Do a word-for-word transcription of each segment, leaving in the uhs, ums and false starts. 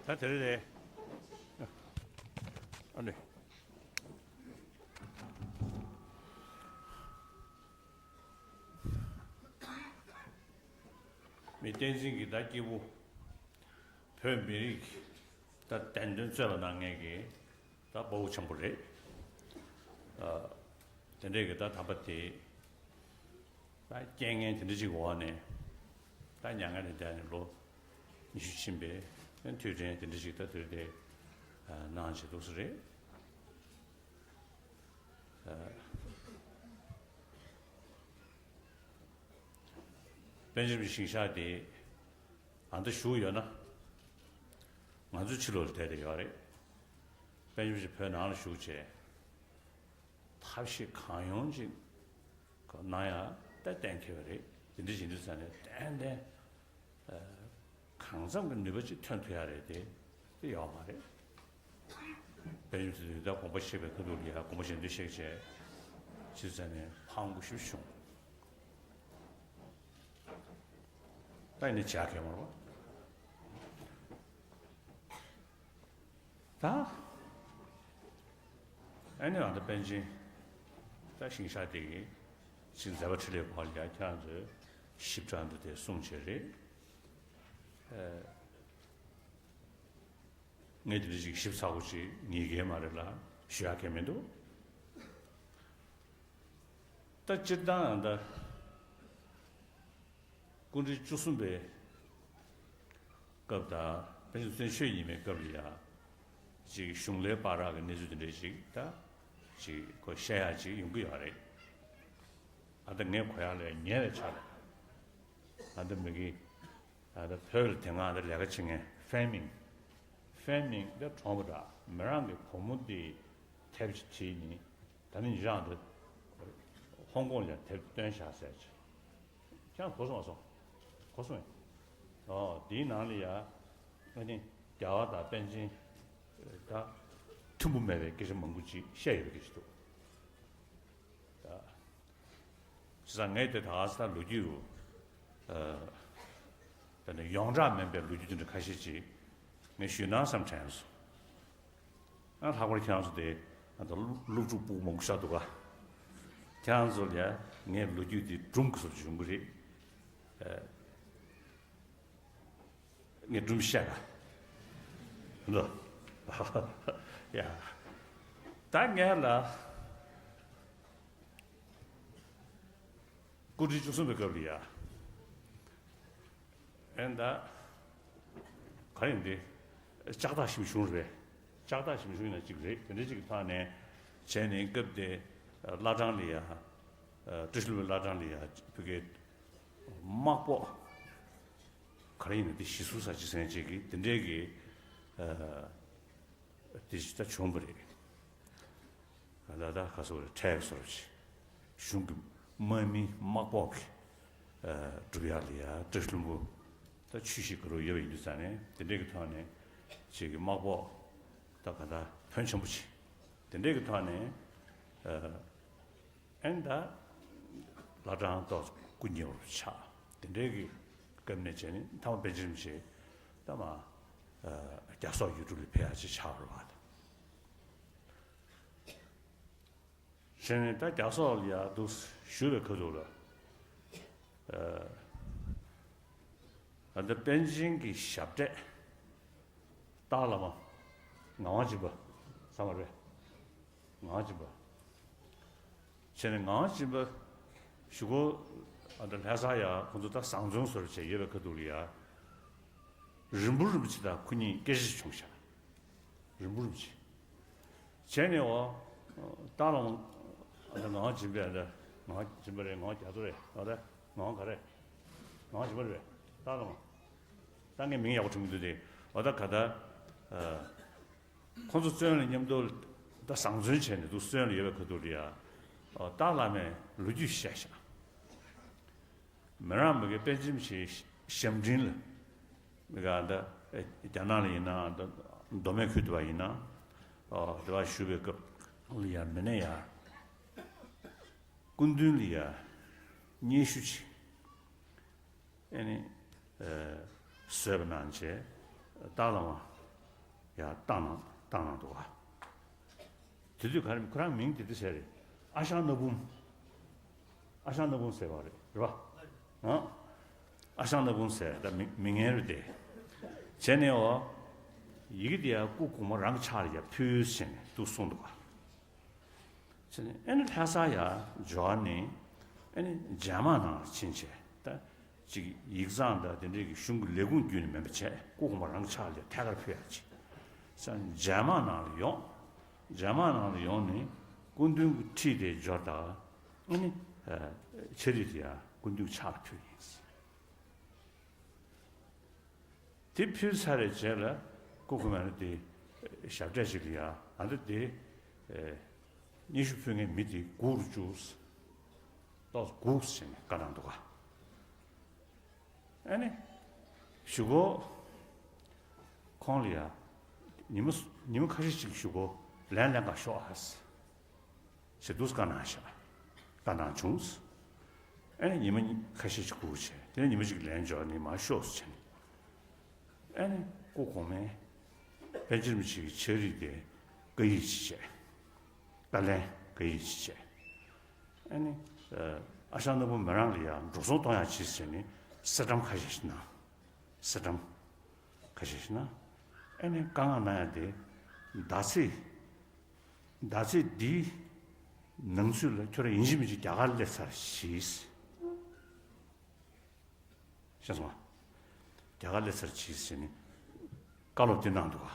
ད་དེ་རེད་དེ། ཨ་ནི། མི་བསྟན་འཛིན་གྱི་ད་སྐྱེས་བུ། བོད་མི་རིགས་ད་བདེན་དོན་རྩོད་པ་གནང་མཁན་གྱི་ད་དཔའ་བོ་ཆེན་པོ་རེད། ཨ། དེ་འདྲས་ཀྱི་ད་དམ་པ་དེ། ད་རྐྱེན་ངན་དེ་འདྲ་ཅིག་འོག་ནས། ད་མྱ་ངན་ལས་འདས་ནས་ལོ་ཉི་ཤུ་ཕྱིན་པའི་མཐུན་སྒྲིལ་དེ་འདྲ་ཅིག་ད་དུས་དེ་གནང་བྱེད་འདུག་ས་རེད། པཎ་ཆེན་ཞིང་གཤེགས་དེ་ཨ་མདོ་བཞུགས་ཡོད་ན། ང་ཚོ་ཕྱི་ལོགས་ལ་བསྡད་དེ་ཡོད་རེད། པཎ་ཆེན་བོད་ནང་ལ་བཞུགས་བྱས། ཐབས་ཤེས་གང་ཡོང་ཅིག་གནང་ཡ་ད་གཏན་འཁེལ་བ་རེད། དེ་འདྲ་ཡིན་དུས་ཙང་ནས་ཏན་ཏན་གང་འཚམ་གྱི་ནུས་པ་ཅིག་ཐོན་ཐུབ་ཡ་རེད་དེ། དེ་ཡོད་མ་རེད། དཔལ་འབྱོར་དེ་དུས་ད་དགོངས་པ་བཞེས་པའི་ཁ་ཐུག་ལ་ཡ་དགོངས་པ་གཞན་དོན་བཞེས་བྱས་ཅི་ཙམ་ནས་ཕངས་པོ་ཞིག་བྱུང་། ད་ཡིན་ན་བྱ་མཁན་མ་རེད་པ། ད། ཨ་ནི་ང་ཚོ་པཎ་ཆེན་ད་ཞིང་གཤེགས་དེ་གི་ཅིག་མཛད་པ་འཕྲིན་ལས་སྐོར་ལ་ཡང་ཁྱེད་རང་ཚོས་ཞིབ་ཕྲ་འདུག་དེ་གསུང་བྱས་རེད། ཨ། ངས་དེ་འདྲ་ཅིག་ཞིབ་ཚགས་པོ་ཅིག་ངེས་ཀྱི་མ་རེད་ལ་ཞུ་ཡག་གི་མི་འདུག་ད་སྤྱིར་བཏང་ཡང་ད། སྐུ་ཕྲེང་བཅུ་གསུམ་པའི་སྐབས་དང་པཎ་ཆེན་བཙུན་ཆོས་ཉི་མའི་སྐབས་ལ་ཡང་ཅིག་གཞུང་ལས་བར་གྱི་གནས་ཚུལ་དེ་འདྲ་ཅིག་ད་ཅིག་གོ་བཤད་ཡག་ཅིག་ཡོང་གི་ཡོད་རེད། ཨ་ད་ངས་གོ་ཡག་ལས་ཉེ་བའི་ཆར་ཨ་ད་མི་གི་ཨ་ད་བོད་ལ་དེ་སྔ་ད་ལས་ཀ་བྱེད་མཁན་ཧྥེ་མིང་ཧྥེ་མིང་ད་གྲོངས་པ་འདྲ། མི་རང་གི་བུ་མོ་དེ་དེབ་ཅིག་བྲིས་ནི། ད་ནི་ཡང་དུ་ཧོང་ཀོང་ལ་དེབ་བཏོན་བཞག་ཟེར་ཅིག་ཁྱེད་རང་གོ་སོང་བ་སོང་། གོ་སོང་ཡིན། ཨོ་དེའི་ནང་ལ་ཡ་ཨ་ནི་རྒྱལ་བ་དང་པཎ་ཆེན་ད་མཐུན་པོ་མེད་པའི་སྐད་ཆ་མང་པོ་ཅིག་བཤད་ཡོད་པའི་སྐད་ཆ་འདུག་ད་བྱས་ཙང་ངས་དེ་ད་ག་ས་ལོ་རྒྱུས་རུ་ཨ་ད་ནི་ཡོངས་གྲགས་མིན་པའི་ལོ་རྒྱུས་དེ་འདྲ་ཁ་ཤས་ཅིག་ངས་ཞུས་ན་བསམ་དྲན་སོང་། ཨ་ལྷག་པར་ཁྱེད་རང་ཚོ་དེ་ཨ་ད་སློབ་སློབ་ཕྲུག་སྤུ་གུ་མང་པོ་ཤར་འདུག་ག་ཁྱེད་རང་ཚོ་ལ་ཡ་ངས་ལོ་རྒྱུས་དེ་སྒྲུང་གི་བཟོ་བྱེད་ཡོང་གི་རེད། ཨ་ངས་སྒྲུང་བཤད་ག་འདུག་ཡ། ད་ངས་ལ་སྐུ་ཕྲེང་བཅུ་གསུམ་པའི་སྐབས་ལ་ཡ། ཨེ་ད། ག་ཡིན་འདི། ལྕགས་སྟག་ཞིབ་གཞུང་རེད། ལྕགས་སྟག་ཞིབ་གཞུང་ཡིན་ན་གཅིག་རེད། དེ་འདྲ་གཅིག་གི་ཐོག་ནས་བྱས་ནས་སྐབས་དེ་བླ་བྲང་ལ་ཡ། བཀྲ་ཤིས་ལྷུན་པོའི་བླ་བྲང་ལ་ཡ་བོད་སྐད་དམག་ཕོགས། ག་རེ་ཡིན་ན་འདི་གཞི་བཟུང་ས་ཅི་ཟེར་ཅིག་གི་དེ་འདྲའི་གི། དེ་ཞིག་ད་བྱུང་བ་རེད། ད་ལྟ་ཁ་སོ་རེ་ཁྲལ་སོར་ཆེ། གཞུང་གི་དམག་མི་དམག་ཕོགས་ཀྱི་སྒྲུབ་ཡག་ལ་ཡ་བཀྲ་ཤིས་ལྷུན་པོ་ད་ཆུ་ཤིག་ག་རུ་ཡོད་པ་ཡིན་དུས་ཙང་ནས་དེ་འདྲས་ཀྱི་ཐོག་ནས་ཅིག་གི་དམག་ཕོགས་ད་ག་ད་ཕོན་ཆེན་པོ་ཆེ། དེ་འདྲས་ཀྱི་ཐོག་ནས་ཨེན་ད་བླ་བྲང་ཏོག་སྐུ་ཉེ་བར་ཆགས། དེ་འདྲས་ཀྱི་སྐབས་ནས་བྱས་ནས་མཐའ་མ་པཎ་ཆེན་རིན་པོ་ཆེ་ད་མ་རྒྱ་སོག་ཡུལ་གྲུ་ལ་ཕེབས་ཡག་ཅིག་ཆགས་རུ་བ་དང་། བྱས་ནས་ད་རྒྱ་སོག་ལ་ཡར་འདུག་ཞུ་བའི་ཁ་ཐུག་ལ། ཨ་ད་པཎ་ཆེན་གྱི་ཞབས་གྲས་སྟག་བླ་མ་ངག་དབང་སྦྱིན་པ་ཚང་མ་རེད། ངག་དབང་སྦྱིན་པ། བྱས་ནས་ངག་དབང་སྦྱིན་པ་གཞུག་གུ་ཨ་ད་ལྷ་སར་ཡར་ཁོང་ཚོ་ད་བཟང་བཙོན་བཟོ་འདྲ་བྱས་ཡོད་པའི་ཁ་ཐུག་ལ་ཡར། རིན་པོ་རིན་པོ་ཆེ་དང་ཁོ་གཉིས་སྐད་ཆ་བྱུང་ཤག་རིན་པོ་རིན་པོ་ཆེ། བྱས་ནས་འོ། སྟག་བླ་མ། ཨ་ད་ངག་དབང་སྦྱིན་པ་རེད། ངག་དབང་སྦྱིན་པ་རེད། ངག་དབང་རྒྱ་མཚོ་རེད། ཨ་ད་ངག་དབང་ག་རེ། ངག་དབང་སྦྱིན་པ་རེད། སྟག་བླ་མ། ད་ངས་མིང་ཡག་པོ་དྲན་གྱི་འདུག་སྟེ། འོ་ད་ག་ད། ཨ། ཁོང་ཚོ་བཙོན་ལ་མཉམ་དུ་ད་བཟང་བཙོན་བྱས་ནས་འདུག་བཙོན་ལ་ཡོད་པའི་ཁ་ཐུག་ལ་ཡ། ཨ་སྟག་བླ་མས་ལོ་རྒྱུས་བཤད་ཤག་མི་རང་མི་གི་པཎ་ཆེན་ཞེས་ཞབས་འབྲིང་ལ། མི་ག་ད་རྒྱ་ནག་ལ་ཡིན་ན་ད་མདོ་སྨད་ཁུལ་དུ་བ་ཡིན་ན། ཨ་དེ་བ་བཞུགས་པའི་སྐབས་ལ་ཡ་མི་སྣ་ཡ། སྐུ་མདུན་ལ་ཡ་སྙན་ཞུ་ཅིག་ཨེ་ནི། ཨ་བཟོས་པ་གནང་བྱས། སྟག་བླ་མ། ཡ་བཏང་གནང་བཏང་གནང་འདུག་ག། དེ་དུས་ག་རེ་ཁོ་རང་མིང་དེ་འདྲ་ཟེར་རེད། ཨ་ཞང་ནག་འབུམ། ཨ་ཞང་ནག་འབུམ་ཟེར་བ་རེད། རེད་པ། ཨ། ཨ་ཞང་ནག་འབུམ་ཟེར་ད་མི་མི་ངན་རེད་དེ། བྱས་ནས་འོ། ཡི་གེ་དེ་ཡ་སྐུ་གོང་མ་རང་གི་ཕྱག་ལ་ཡ་ཕུལ་ཟེར་ནས་འདུག་གསུངས་འདུག་ག། བྱས་ནས་ཨེ་ནི་ལྷ་ས་ཡ་འབྱོར་ནས་ཨེ་ནི་རྒྱ་དམར་ནང་ལ་ཕྱིན་བྱས་ད་ཅིག་ཡིག་ཚང་དང་དེ་འདྲའི་གི་གཞུང་གི་ལས་ཁུངས་བརྒྱུད་ནས་མིན་པ་བྱས་སྐུ་གོང་མ་རང་ཕྱག་ལ་ཐད་ཀར་ཕུལ་ཡ་ཅིག། ས་རྒྱ་དམར་ནང་ལ་ཡོང་། རྒྱ་དམར་ནང་ལ་ཡོང་ནས་སྐུ་མདུན་གྱི་ཁྲི་དེ་འབྱོར་དང་ཨེ་ནི་ཕྱག་རིས་དེ་ཡ་སྐུ་མདུན་ཕྱག་ལ་ཕུལ་ཡིན། དེ་ཕུལ་ཚར་བའི་རྗེས་ལ་སྐུ་གོང་མ་ནི་དེ་ཞབས་གྲས་ཤིག་ལ་ཡ་ཨ་འདི་དེ་སྙན་ཞུ་ཕུལ་མཁན་མི་དེ་སྒུག་རུ་བཅུག། ཏོག་སྒུག་ཟེར་ནས་བཀའ་གནང་འདུག་ག། ཨ་ནི་གཞུག་གུ་ཁོང་ལ་ཡ་ཉི་མ་ཉི་མ་ཁ་ཤས་ཤིག་གཞུག་གུ་ལན་ལེན་ག་ཤོག་ཨ། ཞེས་འདུག་བཀའ་གནང་བཞག་བཀའ་གནང་བྱུང་། ཨེ་ནི་ཉི་མ་ཁ་ཤས་ཤིག་སྒུག་བྱས་དེ་ནས་ཉི་མ་གཅིག་ལན་འབྱོར་ནས་མར་ཤོག་ཟེར་བྱས་ནས། ཨེ་ནི་སྐུ་གོང་མས་པཎ་ཆེན་རིན་པོ་ཆེ་གི་ཕྱག་རིས་དེ་བཀའ་ཡིག་ཅིག་བྱས། བཀའ་ལན་བཀའ་ཡིག་ཅིག་བྱས། ཨེ་ནི་ཨ་ཞང་ནག་པོ་མོ་རང་ལ་ཡང་འགྲོ་སོང་གཏོང་ཡག་ཅིག་ཟེར་ནས་གསེར་སྒྲོམ་ཁ་ཤས་ཤིག་གནང་། གསེར་སྒྲོམ་ཁ་ཤས་ཤིག་གནང་། ཨེ་ནི་བཀའ་མངགས་གནང་ཡག་དེ་ཟླ་ཚེས། ཟླ་ཚེས་འདིའི་ནང་ཚུད་ལ་ཁྱོད་རང་ཡིན་གཅིག་མིན་གཅིག་རྒྱ་གར་སླེབས་ཚར་ཞེས། ཤེས་སོང་ང་། རྒྱ་གར་སླེབས་ཚར་ཞེས་ཟེར་ནས་བཀའ་སློབ་དེ་གནང་འདུག་ག།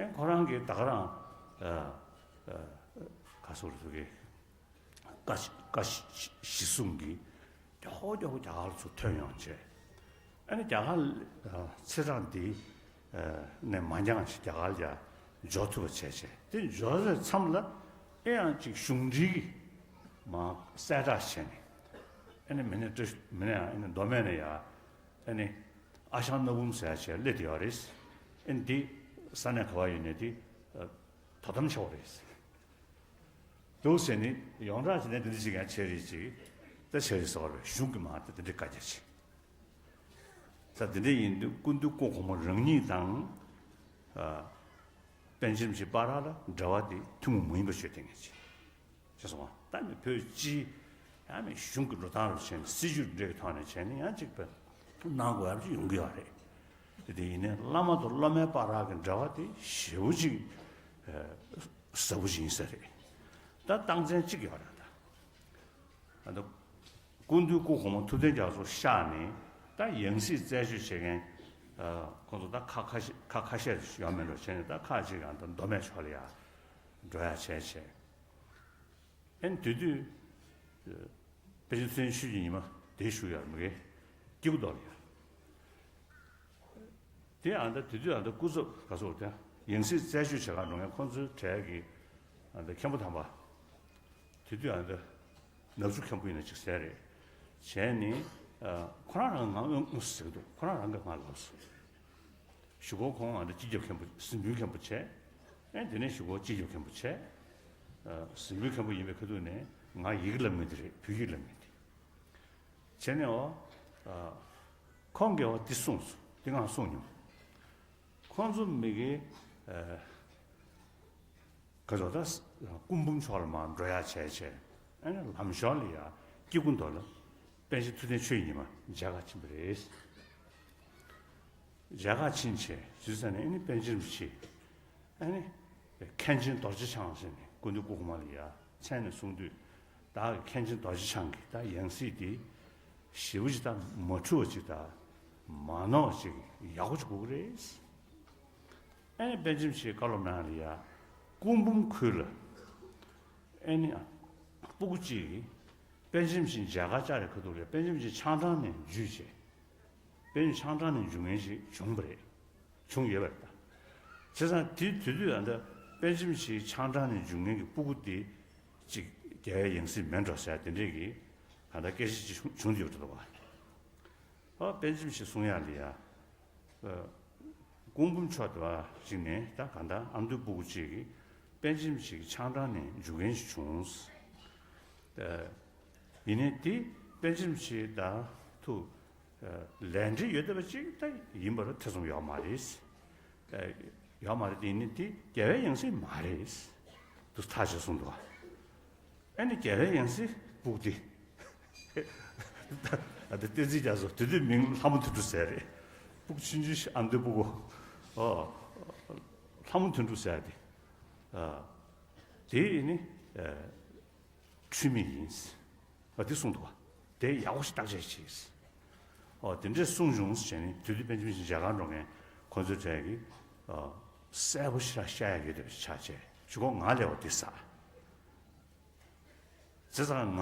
ཨེ་ཁོ་རང་གིས་ད་ག་རང་ཨ་ཨ་ག་སོགས་སུ་གི་བཀའ་བཀའ་གཞི་གསུམ་གྱི་མགྱོགས་མགྱོགས་རྒྱ་གར་ལ་ཚུར་ཐོན་ཡོང་བྱས། ཨ་ནི་རྒྱ་གར་ཚེས་གྲངས་འདི་ནས་མ་འགྱངས་ཤིག་རྒྱ་གར་ལ་འབྱོར་ཐུབ་པ་བྱས་བྱས་དེ་འབྱོར་བའི་མཚམས་ལ་ཨེ་ཡང་ཅིག་གཞུང་འབྲེལ་གྱི་མ་གསལ་བསྒྲགས་བྱས་ནས་ཨ་ནི་མི་སྣ་བཀྲ་མི་སྣ་ཡང་ཨ་ནི་མདོ་སྨད་ནས་ཡ་ཨ་ནི་ཨ་ཞང་ནག་འབུམ་ཟེར་བྱས་སླེབས་བསྡད་ཡོད་རེད། ཨ་ནི་འདི་ས་གནས་ག་བ་ཡིན་ནའི་དེ་དོ་དམ་བྱ་བ་རེད། འདུག་ཟེར་ནས་ཡོངས་གྲགས་བྱས་ནས་འདི་འདྲ་ཞིག་ཡང་བྱས་རེད་ཅིག་ད་བྱས་རེད་ཟེར་བ་རེད། གཞུང་གི་མ་ད་འདི་འདྲའི་བཀའ་རྒྱ་ཅིག་ད་འདི་འདྲ་ཡིན་དུས་སྐུ་མདུན་སྐུ་གོང་མ་རང་ཉིད་དང་ཨ་པཎ་ཆེན་རིན་པོ་ཆེ་བར་ལ་འབྲེལ་བ་དེ་ཐུན་མོང་མ་ཡིན་པ་ཤོད་དེ་ངེས་ཅིག་བྱས་སོང་བ། ད་ནི་བོད་སྤྱིའི་ཡང་ནི་གཞུང་གི་འགྲོ་སྟངས་རུ་བྱས་ནས་སྲིད་ཇུས་འདྲ་གི་ཐོག་ནས་བྱས་ནས་ཡང་གཅིག་པ་གནང་དགོས་ཡག་ཅིག་ཡོང་གི་ཡོད་རེད། དེ་ཡིན་ནའི་བླ་མ་དང་སློབ་མའི་བར་གྱི་འབྲེལ་བ་དེ་ཞེ་པོ་ཅིག་ཟབ་པོ་ཅིག་ཡིན་ས་རེད། ད་རྟགས་མཚན་གཅིག་ཡོད་རེད་ད། ད་སྐུ་མདུན་སྐུ་གོང་མ་ཐུབ་བསྟན་རྒྱ་མཚོ་གཤེགས་ནས་ད་ཡང་སྲིད་རྩད་གཅོད་བྱེད་མཁན་ཁོང་ཚོ་ད་ཁ་ཁ་ཤས་ཁ་ཁ་ཤས་ཡོད་མེད་འགྲོ་བྱས་ནས་ད་ཁ་ཅིག་ཡང་ད་མདོ་སྨད་ཕྱོགས་ལ་ཡ་འགྲོ་ཡ་བྱས་བྱས། ཨེ་དེ་དུས་པཎ་ཆེན་ཚུལ་ཁྲིམས་ཆོས་ཀྱི་ཉི་མ་དེ་བཞུགས་ཡོད་མི་གི་སྐྱེ་བོ་མདོ་ལ་ཡ། དེ་ཨ་ད་དེ་དུས་ཨ་ད་སྐུ་ཚབ་ག་ཚོད་དེ་ཡང་སྲིད་རྩད་གཅོད་བྱེད་གར་འགྲོ་མཁན་ཁོང་ཚོའི་གྲས་ཀྱི་ཨ་ད་མཁན་པོ་དམ་པ། དེ་དུས་ཨ་ད་ནག་ཆུ་མཁན་པོ་ཡིན་ན་ཅིག་ཟེར་རེད། བྱས་ནས་ཁོ་རང་རང་ང་དངོས་སུ་ཟེར་གི་འདུག་ཁོ་རང་རང་གིས་ང་ལབ་སོང་། གཞུག་གུ་ཁོང་ཨ་ད་སྤྱི་ཁྱབ་མཁན་པོ་གཟིམ་དཔོན་མཁན་པོ་བྱས། ཨེ་དེ་ནས་གཞུག་གུ་སྤྱི་ཁྱབ་མཁན་པོ་བྱས། གཟིམ་དཔོན་མཁན་པོ་ཡིན་པའི་ཁ་ཐུག་ནས་ང་ཡི་གེ་ལབ་མཁན་དེ་རེད། བོད་ཡིག་ལབ་མཁན་དེ། བྱས་ནས་འོ། ཁོང་གིས་འོ་དེ་གསུངས་སོང་། དེ་ང་གསུངས་མྱོང་། ཁོང་ཚོ་མི་གི་ག་ཚོད་ད་སྐུ་འབུམ་ཕྱོགས་ལ་མར་འགྲོ་ཡག་བྱས་བྱས། ཨ་ནི་ལམ་ཞོར་ལ་ཡ་སྐྱེ་རྒུ་མདོ་ལ་པཎ་ཆེན་ཐུབ་བསྟན་ཆོས་ཀྱི་ཉི་མ་མཇལ་ཁ་ཕྱིན་པ་རེད། མཇལ་ཁ་ཕྱིན་བྱས་དུས་ཙམ་ནས་ཨ་ནི་པཎ་ཆེན་རིན་པོ་ཆེ་ཨ་ནི་མཁན་ཆེན་རྡོ་རྗེ་འཆང་ཟེར་ནས་སྐུ་མདུན་སྐུ་གོང་མ་ལ་ཡ་མཚན་ནས་གསུངས་དུས་བདག་གི་མཁན་ཆེན་རྡོ་རྗེ་འཆང་གིས་ད་ཡང་སྲིད་དེ་ཞེ་པོ་ཅིག་ད་མ་འཁྲུལ་བ་ཅིག་ད་མ་ནོར་བ་ཅིག་ཡག་པོ་ཅིག་དགོས་ཀྱི་རེད། ཨ་ནི་པཎ་ཆེན་རིན་པོ་ཆེའི་བཀའ་སློབ་ནང་ལ་ཡ་སྐུ་འབུམ་ཁུལ་ལ་ཨ་ནི་སྤུ་གུ་གཅིག་གིས་པཎ་ཆེན་རིན་པོ་ཆེ་མཇལ་ཁ་བཅར་བའི་ཁ་ཐུག་ལ་པཎ་ཆེན་རིན་པོ་ཆེ་ཆང་ཀྲང་ནས་འཇུས་བྱས། པཎ་ཆེན་ཆང་ཀྲང་ནས་འཇུ་མཁན་ཞིག་བྱུང་བ་རེད། བྱུང་ཡོད་པ་རེད་ད། བྱས་ཙང་དེ་དུས་དུས་ཨ་ད་པཎ་ཆེན་རིན་པོ་ཆེ་ཆང་ཀྲང་ནས་འཇུ་མཁན་གྱི་སྤུ་གུ་དེ་གཅིག་རྒྱལ་བའི་ཡང་སྲིད་མིན་འགྲོ་ཟེར་དེ་འདྲས་ཀྱི་ག་ད་སྐད་ཆ་ཅིག་བྱུང་བྱུང་བསྡད་ཡོད་རེད་པ། ཨ་པཎ་ཆེན་རིན་པོ་ཆེ་གསུང་ཡག་ལ་ཡ། སྐུ་འབུམ་ཕྱོགས་དེ་བ་ཞིག་ནས་ད་ག་ད་ཨ་མདོའི་སྤུ་གུ་གཅིག་གིས་པཎ་ཆེན་རིན་པོ་ཆེ་གི་ཆང་ཀྲང་ནས་འཇུ་མཁན་ཞིག་བྱུང་། ཡིན་ནའི་དེ་པཎ་ཆེན་རིན་པོ་ཆེ་དང་ཐུག་ལས་འབྲེལ་ཡོད་བསྡད་པ་ཅིག་ད་ཡིན་པར་ཐེ་ཚོམ་ཡོད་མ་རེད། ཡོད་མ་རེད། དེ་ནི་དེ་རྒྱལ་བའི་ཡང་སྲིད་མ་རེད། དུ་ཐག་ཆོད་གསུངས་འདུག་ཨ་ནི་རྒྱལ་བའི་ཡང་སྲིད་སྤུག་དེ། ཨ་དེ་བསྟན་འཛིན་རྒྱ་མཚོ་དེ་དུས་མིང་ལྷ་མོ་དོན་གྲུབ་ཟེར་རེད། སྤུག་ཆུང་ཆུང་ཞིག་ཨ་མདོའི་སྤུ་གུ། ཨོ། ལྷ་མོ་དོན་གྲུབ་ཟེར་དེ། ཨ། དེ་ནི། ཨ། འཁྲུལ་མེད་ཡིན། ཨ་དེ་གསུངས་འདུག་བ། དེ་ཡག་པོ་ཞིག་བརྟག་དཔྱད་བྱས། ཨོ་དེ་འདྲས་གསུངས་བྱུང་ཟེར་ནས་དེ་དུས་པཎ་ཆེན་ཞིག་མཇལ་ཁ་འགྲོ་མཁན་ཁོ་ཚོའི་གྲས་ཀྱིས། ཨ། གསལ་པོ་ཞིག་ལ་བཤད་ཡག་ཡོད་བསྡད་པ་ཞིག་ཆགས་བྱས་གཞུག་གུ་ང་སླེབས་པ་དེ་ས། བྱས་ཙང་ང་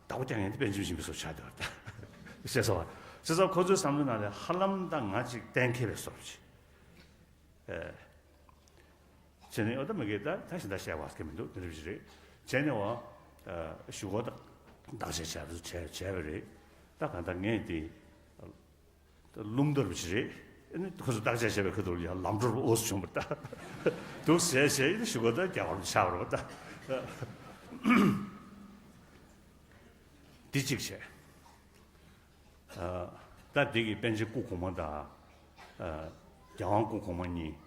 བདག་པོ་རྒྱག་མཁན་དེ་པཎ་ཆེན་ཆེན་པོ་སོགས་ཆགས་བསྡད་པ་རེད། ཤེས་སོང་བ། བྱས་ཙང་ཁོ་ཚོའི་བསམ་བློའི་ནང་ལ་ཧ་ལམ་ད་ང་ཅིག་གཏན་འཁེལ་བའི་བཟོ་འདྲ་ཅིག་ཨེ། བྱས་ནས་ཨོ་ད་མ་གིར་ད་ད་གཞན་དག་བཤད་པ་ག་མི་འདུག་དེ་འདྲ་ཅིག་རེད། བྱས་ནས་བ། ཨ། གཞུག་གུ་ད་བརྟག་དཔྱད་བྱས་བྱས་བྱས་པ་རེད། ད་གང་ལྟར་ངས་དེ་ད་རླུང་ལྟར་བ་ཅིག་རེད། ཨ་ནི་ཁོ་ཚོ་བརྟག་དཔྱད་བྱས་པའི་ཁ་ཐུག་ལ་ཡང་ལམ་འགྲོ་བ་འོ་བྱུང་བ་ད། འདུག་ཟེར་བྱས་ཡིན་གཞུག་གུ་ད་རྒྱ་གར་ལ་ཆགས་པ་རེད་བ་ད། འདི་གཅིག་བྱས། ཨ། ད་འདི་གི་པཎ་ཆེན་སྐུ་གོང་མ་དང་། ཨ། རྒྱལ་དབང་སྐུ་གོང་མ་གཉིས།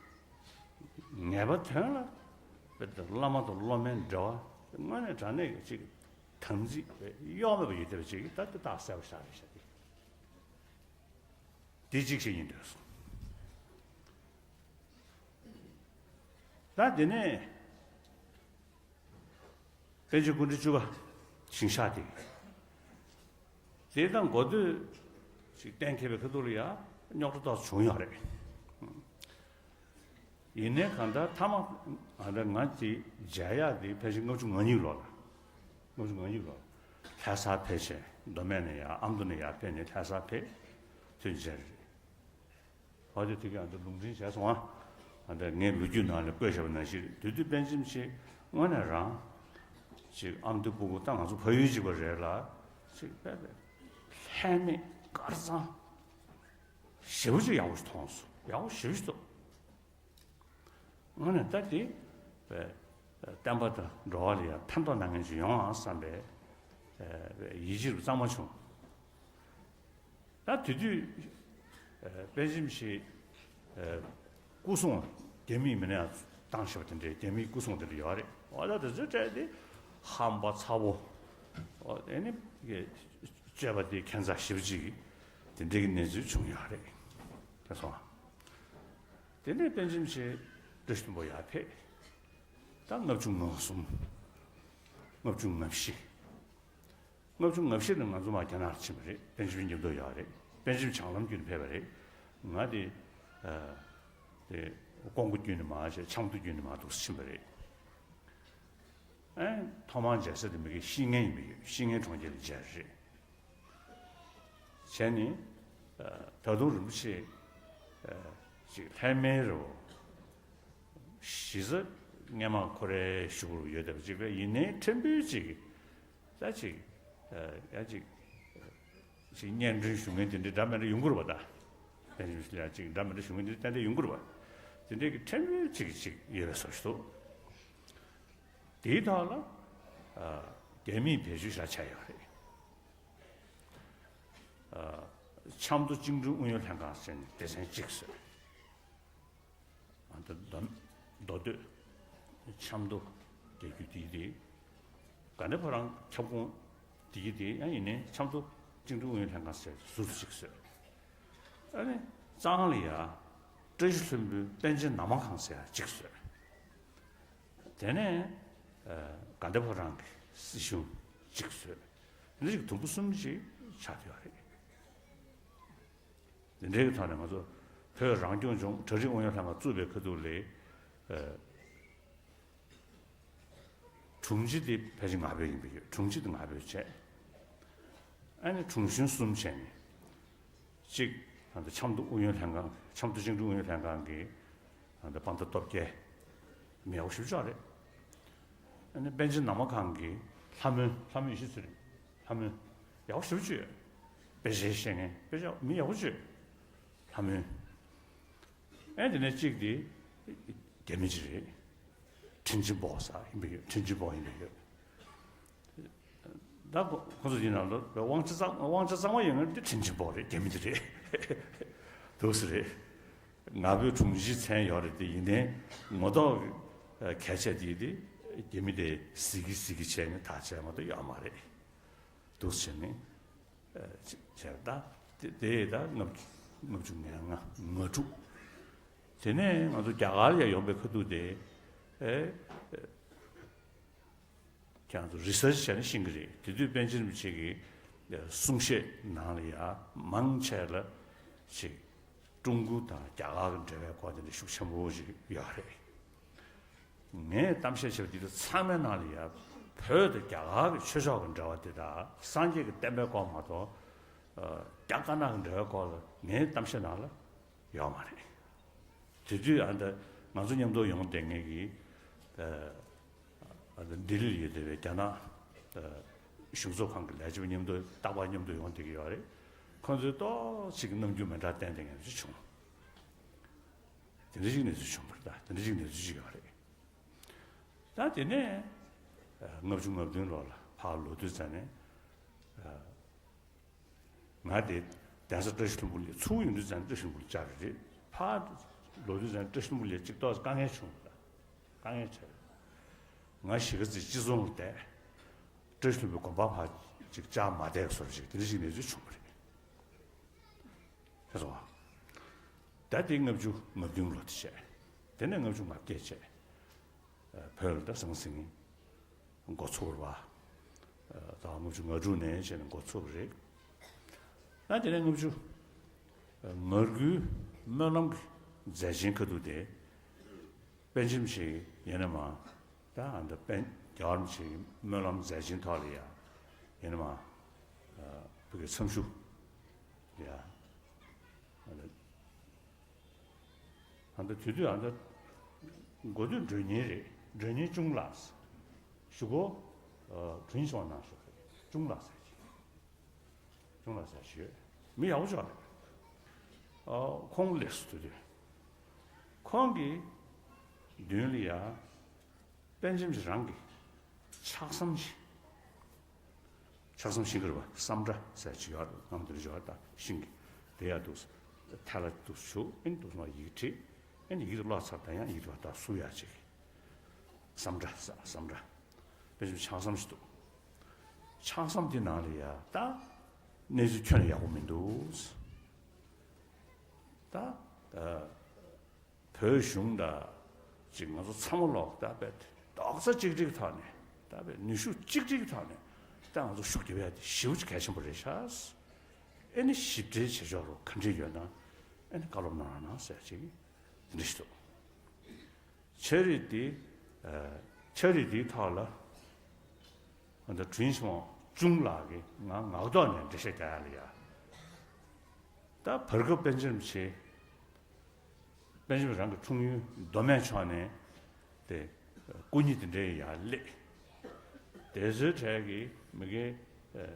ངེས་པ་དོན་ལ། བླ་མ་དང་སློབ་མའི་འབྲེལ་བ་དངོས་གནས་དྲང་གནས་ཀྱི་ཅིག་དམ་ཚིག་གཡོ་མེད་པ་ཡོད་བསྡད་པ་ཅིག་ད་དེ་རྟགས་གསལ་པོ་ཞིག་རེད་ཤག་དེ། འདི་གཅིག་བྱས་ཡིན་འདོད་སོང་། ད་དེ་ནས། པཎ་ཆེན་སྐུ་ཕྲེང་བཅུ་པ་ཞིང་གཤེགས་དེ། དེ་དང་འགོ་སྟོད་ཅིག་གཏན་འཁེལ་བའི་ཁ་ཐུག་ལ་ཡང་རྙོག་དྲ་ཏོག་ཙམ་བྱུང་ཡོད་རེད། ཡིན་ནའི་གང་ལྟར་མཐའ་མ་ང་ད་ང་དེ་མཇལ་ཡག་དེ་ཕལ་ཆེར་ལྔ་བཅུ་ང་གཉིས་ལོ་ལ། ལྔ་བཅུ་ང་གཉིས་ལོ། ལྷ་སར་ཕེབས་བྱས་མདོ་སྨད་ནས་ཡར་ཨ་མདོ་ནས་ཡར་ཕེབས་ནས་ལྷ་སར་ཕེབས། ཐོན་མཇལ་རེད། ཨ་དེ་དེ་ག་ཨ་འདི་ལུང་འདྲེན་བྱས་སོང་ཨ། ཨ་འདི་ངའི་ལོ་རྒྱུས་ནང་ལ་བཀོད་བཞག་པ་ནང་བཞིན་དེ་དུས་པཎ་ཆེན་ཆེ་དངོས་གནས་རང་ཅིག་ཨ་མདོའི་སྤུ་གུ་ད་ང་ཚོ་ཕ་ཡུལ་གཅིག་པ་རེད་ལ། ཅིག་དཔེ་དཔེ་ལྷད་མེད་དཀར་གཙང་ཞེ་པོ་ཅིག་ཡག་པོ་ཞིག་མཐོང་སོང་། ཡག་པོ་ཞེ་པོ་ཞིག་འདུག་དངོས་གནས་ད་དེ་བསྟན་པ་དང་འགྲོ་བ་ལ་ཡང་ཕན་ཐོགས་གནང་མཁན་ཅིག་ཡོང་ཨང་བསམ་པའི་ཡིད་ཆེས་གཙང་མ་བྱུང་། ད་དེ་དུས་པཎ་ཆེན་ཆེ་སྐུ་སྲུང་རྒྱ་མིས་མི་ནས་བཏང་བཞག་པ་དེ་འདྲའི་རྒྱ་མིའི་སྐུ་སྲུང་དེ་འདྲ་ཡོད་རེད། འོ་ད་དེ་ཚོའི་གྲས་དེ་ཧམ་པ་ཚ་བོ། འོ་དེ་ནི་སྤྱོད་པ་དེ་ཁྱད་མཚར་ཞེ་པོ་ཅིག་དེ་འདྲའི་གནས་ཚུལ་བྱུང་ཡོད་རེད། དེ་སོང་། དེ་ནས་པཎ་ཆེན་ཆེ་བཀྲ་ཤིས་ལྷུན་པོ་ཡར་ཕེབས། ད་ལྔ་བཅུ་ང་གསུམ། ལྔ་བཅུ་ང་བཞི། ལྔ་བཅུ་ང་བཞི་ནས་ང་ཚོ་མར་རྒྱ་ནག་ལ་ཕྱིན་པ་རེད། པཎ་ཆེན་ཉིན་ཐོ་ཡོད་རེད། པཎ་ཆེན་བྱང་ལམ་བརྒྱུད་ནས་ཕེབས་པ་རེད། ང་དེ། ཨ། དེ་ཀོང་པོ་བརྒྱུད་ནས་མར་བྱས་ཆབ་མདོ་བརྒྱུད་ནས་མར་འདུག་སེ་ཕྱིན་པ་རེད། ཨ། ཐོག་མར་མཇལ་ས་དེ་མི་གི་ཤིང་ངན་ཡིན་པ་ཡོད། ཤིང་ངན་གྲོང་ཁྱེར་ལ་མཇལ་རེད། བྱས་ནས། ཨ། ད་དུང་རིན་པོ་ཆེ། ཨ། ཅིག་ལྷད་མེད་རེད་བ། གཞི་རྩ་སྔས་མ་ཁོ་རའི་གཞུག་གུ་ཡོད་བསྡད་པ་ཅིག་རེད། ཡིན་ནའི་ཕྲན་བུ་ཅིག་ད་ཅིག་ཨ། ཡང་ཅིག་ཅིག་སྙན་སྒྲོན་ཞུ་མཁན་དེ་འདྲའི་འདྲ་མི་འདྲ་ཡོང་གི་རེད་པ་ད། ཡང་ཅིག་འདྲ་མི་འདྲ་ཞུ་མཁན་དེ་ཏན་ཏན་ཡོང་གི་རེད་པ། དེ་འདྲའི་གི་ཕྲན་བུ་ཅིག་ཅིག་ཡོད་པའི་བཟོ་ཞིག་འདུག་དེའི་ཐོག་ལ། ཨ། རྒྱ་མིས་བེད་སྤྱོད་ཞེ་དྲག་བྱས་ཡོད་རེད། ཨ། ཆབ་མདོ་བཅིངས་འགྲོལ་ཨུ་ཡོན་ལྷན་ཁང་ཟེར་ནས་སྡེ་ཚན་གཅིག་བཟོས། ཨ། ད་མདོ་མདོ་སྟོད་ཆབ་མདོ་རྒྱལ་རྒྱུད་དེ་དེ། དགའ་ལྡན་ཕོ་བྲང་ཁྱབ་ཁོངས་དེ་གི་དེ་ཡང་ཡིན་ནའི་ཆབ་མདོ་བཅིངས་འགྲོལ་ཨུ་ཡོན་ལྷན་ཁང་ཟེར་ཟུར་གཅིག་བཟོས། ཨ་ནི་གཙང་ལ་ཡ་བཀྲ་ཤིས་ལྷུན་པོའི་པཎ་ཆེན་ནང་མ་ཁང་ཟེར་ཡ་གཅིག་བཟོས། དེ་ནས། ཨ། དགའ་ལྡན་ཕོ་བྲང་གི་སྲིད་གཞུང་གཅིག་བཟོས། དེ་འདྲ་ཞིག་དུམ་བུ་གསུམ་ཞིག་ཆགས་བསྡད་ཡོད་རེད། དེ་འདྲའི་ཐོག་ནས་ང་ཚོ་བོད་རང་སྐྱོང་ལྗོངས་གྲ་སྒྲིག་ཨུ་ཡོན་ལྷན་ཁང་བཙུགས་པའི་ཁ་ཐུག་ལ། ཨ། དྲུང་ཆེ་དེ་ཕལ་ཆེར་ང་ཕོད་ཡིན་པ་ཡོད། དྲུང་ཆེ་དེ་ང་ཕོད་བྱས། ཨ་ནི་དྲུང་གཞོན་གསུམ་བྱས་ནས། གཅིག་ཨ་ནི་ཆབ་མདོ་ཨུ་ཡོན་ལྷན་ཁང་། ཆབ་མདོ་བཅིངས་འགྲོལ་ཨུ་ཡོན་ལྷན་ཁང་གི་ཨ་ནི་དཔའ་མཐའ་སྟོབས་རྒྱལ། མི་ཡག་པོ་ཞེ་པོ་ཅིག་རེད། ཨ་ནི་པཎ་ཆེན་ནང་མ་ཁང་གི་ལྷ་མོ། ལྷ་མོ་ཡེ་ཤེས་ཚེ་རིང་། ལྷ་མོ་ཡག་པོ་ཞེ་པོ་ཅིག་ཡོད། དཔེ་ཆ་ཤེས་མཁན། དཔེ་ཆ་མི་ཡག་པོ་ཅིག་ཡོད། ལྷ་མོ། ཨེ་དེ་ནས་གཅིག་དེ་རྒྱ་མི་ཅིག་རེད། ཁྲིན་ཅི་པོ་ཟེར་ཡིན་པ་ཡོད། ཁྲིན་ཅི་པོ་ཡིན་པ་ཡོད། ད་ཁོ་ཁོ་ཚོ་ཡིན་ན་ལོ་དབང་ཆ་གཙང་། དབང་ཆ་གཙང་མ་ཡོད་མཁན་དེ་ཁྲིན་ཅི་པོ་རེད། རྒྱ་མི་དེ་རེད། འདུག་སེ་རེད། ང་ཕོད་དྲུང་ཆེའི་མཚན་ཡོད་རེད་དེ། ཡིན་ནའི་ངོ་ཐོག་གི་གལ་ཆེ་དེ་དེ་རྒྱ་མི་དེ་གཟིགས་ཀྱི་གཟིགས་ཀྱི་བྱས་ནས་ཐག་བཅད་མ་གཏོགས་ཡོད་མ་རེད། འདུག་བྱས་ནས་བྱས་ད། དེ་དེ་ད་ལྔ་བཅུ་ལྔ་བཅུ་ང་ལྔ་ང་དྲུག་དེ་ནས་ང་ཚོ་རྒྱ་གར་ལ་ཡོང་པའི་ཁ་ཐུག་དེ། ཨེ། ཁྱེད་རང་ཚོ་རི་སར་ཆི་བྱས་ནས་ཤེས་ཀྱི་རེད། དེ་དུས་པཎ་ཆེན་རིན་པོ་ཆེ་གི་གསུང་བཤད་ནང་ལ་ཡ་མང་ཆེ་ལ་ཅིག་ཀྲུང་གོ་དང་རྒྱ་གར་གྱི་འབྲེལ་བའི་སྐོར་དེ་འདྲ་ཤུགས་ཆེན་པོ་ཞིག་ཡོད་རེད། ངས་གཏམ་བཤད་བྱས་པ་དེ་དག་ཚང་མའི་ནང་ལ་ཡ་བོད་དང་རྒྱ་གར་གྱི་ཆོས་ཕྱོགས་ཀྱི་འབྲེལ་བ་དེ་དག་སངས་རྒྱས་ཀྱི་བསྟན་པའི་སྐོར་མ་གཏོགས། རྒྱ་དཀར་ནག་གི་འབྲེལ་བའི་སྐོར་ལ་ངའི་གཏམ་བཤད་ནང་ལ་ཡོད་མ་རེད། དེ་དུས་ཨ་ནི་ང་ཚོ་མཉམ་དུ་ཡོང་བསྡད་མཁན་གྱི་ཨ་ནི་ལྡི་ལི་ལ་ཡོད་བསྡད་པའི་རྒྱ་ནག་གཞུང་ཚབ་ཁང་གི་ལས་བྱེད་པ་མཉམ་དུ་རྟག་པར་མཉམ་དུ་ཡོང་བསྡད་ཀྱི་ཡོད་རེད། ཁོང་ཚོས་ཏོག་ཙམ་གྱི་རྣམ་འགྱུར་མི་འདྲ་བསྟན་བསྡད་མཁན་ཞིག་བྱུང་། དེ་འདྲ་ཞིག་གནས་ཚུལ་བྱུང་བ་རེད། ད་དེ་འདྲ་ཞིག་གནས་ཚུལ་ཞིག་ཡོད་རེད། ད་དེ་ནས་ལྔ་བཅུ་ང་བདུན་ལོ་ལ་ཕར་ལོག་དུས་ཙམ་ནས། ང་དེ་གདན་ས་བཀྲ་ཤིས་ལྷུན་པོ་ལ་ཚུར་ཡོང་དུས་ཙམ་བཀྲ་ཤིས་ལྷུན་པོ་ལ་བཅར་རེད། ཕར་ལོག་དུས་ཙམ་བཀྲ་ཤིས་ལྷུན་པོ་ལ་གཅིག་ཏོག་ཙམ་དཀའ་ངལ་བྱུང་། དཀའ་ངལ་འཕྲད། ང་གཞིས་ཀ་རྩེ་སྤྱི་ཚོགས་ལ་བསྡད། བཀྲ་ཤིས་ལྷུན་པོའི་དགོན་པ་ཕར་ཅིག་བཅར་མ་བསྡད་བཟོ་འདྲ་ཞིག་དེ་འདྲ་ཞིག་གནས་ཚུལ་བྱུང་བ་རེད། ཤེས་སོང་ང་། ད་དེ་ལྔ་བཅུ་ང་བདུན་ལོ་དེ་བྱས། དེ་ནས་ལྔ་བཅུ་ང་བརྒྱད་བྱས། བོད་ལ་ད་ཟང་ཟིང་འགོ་ཚུགས་པ་རེད་པ། ད་ལྔ་བཅུ་ང་དྲུག་ནས་བྱས་ནས་འགོ་ཚུགས་པ་རེད། ད་དེ་ནས་ལྔ་བཅུ་ང་དགུའི་སྨོན་ལམ་གྱི་མཛད་ཆེན་ཁ་ཐུག་དེ། པཎ་ཆེན་ཞིག་ཡིན་ན་མ། ད་ཨ་ནི་པཎ་རྒྱལ་བ་རིན་པོ་ཆེའི་སྨོན་ལམ་མཛད་ཆེན་ཐོག་ལ་ཡ། ཡིན་ན་མ། བོད་ཀྱི་མཚམས་ཞུ། ཡ། ཨ་ནི། ཨ་ནི་དེ་དུས་ཨ་ནི་འགོ་སྟོད་མགྲོན་གཉེར་རེད། མགྲོན་གཉེར་གཅུང་ལགས། གཞུག་གུ་དྲུང་ཆེ་གནང་ཞུ་གི་རེད། གཅུང་ལགས་ཟེར་གྱི། གཅུང་ལགས་ཟེར་ཞུ། མི་ཡག་པོ་ཅིག་རེད། ཨ། ཁོང་སླེབས་སོང་དེ་དུས། ཁོང་གི་མདུན་ལ་ཡ། པཎ་ཆེན་ཞིག་རང་གིས་ཕྱག་བསམ་ཞིག་ཕྱག་བསམ་ཤིང་ཀར་བ་བསམ་སྒྲ་ཟེར་ཅིག་ཡོད་རེད། ནམ་དེར་ཡོད་ད་ཤིང་གི་དེ་ཡ་འདུག་ཐལ་བ་འདུག་བྱུག་ཨེ་འདུག་སོང་ཡིག་བྲིས། ཨེ་ཡིག་དེ་ཀློག་ཚར་ད་ཡང་ཡིག་དེ་བ་ད་སུ་ཡ་ཅིག་བསམ་སྒྲ་ཟེར་བསམ་སྒྲ། དཔེ་ཆ་ཕྱག་བསམ་ཞིག་འདུག་ཕྱག་བསམ་དེ་ནང་ལ་ཡ་ད་གནས་ཚུལ་ཁྱོན་ནས་ཡག་པོ་མི་འདུག་ད་ད། བོད་གཞུང་དང་ཅིག་ང་ཚོ་ཚང་མ་ལོག་ད་བས་རྡོག་རྩ་གཅིག་སྒྲིལ་ཐོག་ནས་ད་བས་ནུས་ཤུགས་གཅིག་སྒྲིལ་ཐོག་ནས་ད་ང་ཚོ་ཤུགས་རྒྱབ་ཡ་དེ་ཞེ་པོ་ཅིག་གལ་ཆེན་པོ་རེད་ཤག་ཨེ་ནི་ཞིབ་ཕྲའི་བྱེད་ཕྱོགས་རུ་ག་འདྲ་ཡོད་ན་ཨེ་ནི་བཀའ་སློབ་གནང་རོགས་གནང་ཟེར་ཅིག་འདི་འདྲ་ཞིག་འདུག་ཕྱག་བྲིས་དེ། ཕྱག་བྲིས་དེའི་ཐོག་ལ་ད་དྲུང་ཆེ་གཅུང་ལགས་ཀྱིས་ང་ངག་ཐོག་ནས་འགྲེལ་བཤད་རྒྱག་ཡ་ལ་ཡ། ད་བར་སྐབས་པཎ་ཆེན་རིན་པོ་ཆེ། པཎ་ཆེན་རང་གི་འཁྲུངས་ཡུལ་མདོ་སྨད་ཕྱོགས་ནས་དེ་སྐུ་ཉིད་དེ་འདྲའི་ཡར་སླེབས། དེ་ཚོའི་གྲས་ཀྱི་མི་སྒེར་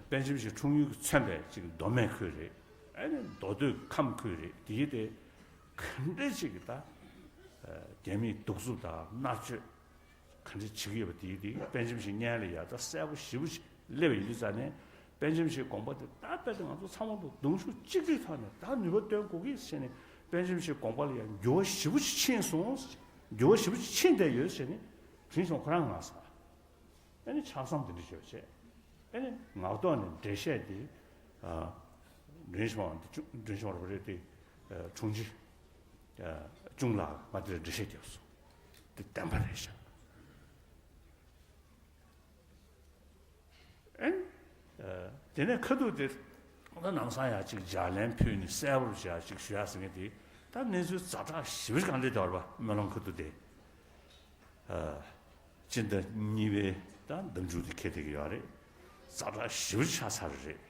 པཎ་ཆེན་ཞིག་འཁྲུངས་ཡུལ་གྱི་མཚོན་པའི་ཅིག་མདོ་སྨད་ཁུལ་རེད། ཨ་ནི་མདོ་སྟོད་ཁམས་ཁུལ་རེད། དེའི་དེ་ག་འདྲ་ཅིག་གི་ད་རྒྱ་མིས་གདུག་རྩུབ་དང་མནར་གཅོད། ག་འདྲ་བྱེད་ཀྱི་ཡོད་པ་དེའི་དེ་པཎ་ཆེན་ཞིག་སྙན་ལ་ཡ་ད་གསལ་པོ་ཞེ་པོ་ཞིག་སླེབས་པ་ཡིན་དུས་ཙང་ནས་པཎ་ཆེན་ཞིག་དགོངས་པ་དེ་ད་རྦད་དེ་ང་ཚོ་ཚང་མ་ལ་གདུང་ཤུགས་གཅིག་སྒྲིལ་ཐོག་ནས་ད་ནུས་པ་བཏོན་དགོས་ཀྱི་ཟེར་ནས་པཎ་ཆེན་ཞིག་དགོངས་པ་ལ་ཡ་འགྱུར་བ་ཞེ་པོ་ཞིག་ཕྱིན་སོང་། འགྱུར་བ་ཞེ་པོ་ཞིག་ཕྱིན་བསྡད་ཡོད་ཟེར་ནས་དྲིན་སོང་ཁོ་རང་ང་ས་ཨ་ནི་ཕྱག་བསམ་དེ་འདྲ་ཞིག་བྱས། ཨ་ནི་ངག་ཐོག་ནས་འགྲེལ་བཤད་དེ་དྲིན་སོང་དྲིན་སོང་ར་བ་རེད་དེ་དྲུང་ཆེ་གཅུང་ལགས་ང་དེར་འགྲེལ་བཤད་བརྒྱབ་སོང་། དེ་བདེན་པ་རེད་ཤག་ཨན། དེ་ནས་ཁ་ཐུག་དེ་ད་ནམ་སང་ཡ་གཅིག་ལྗགས་ལན་ཕུལ་ནས་གསལ་པོར་བྱ་ཅིག་ཞུ་ཡ་ཟེར་མཁན་དེ་ད་གནས་ཚུལ་ཛ་དྲག་ཞེ་པོ་ཅིག་གང་འདྲ་དེ་བར་པ་སྨོན་ལམ་ཁ་ཐུག་དེ། སྤྱི་ཟླ་གཉིས་པའི་ད་ཟླ་མཇུག་དེ་འཁེལ་བསྡད་ཀྱི་ཡོད་རེད། ཛ་དྲག་ཞེ་པོ་ཅིག་ཆགས་ཚར་རེད།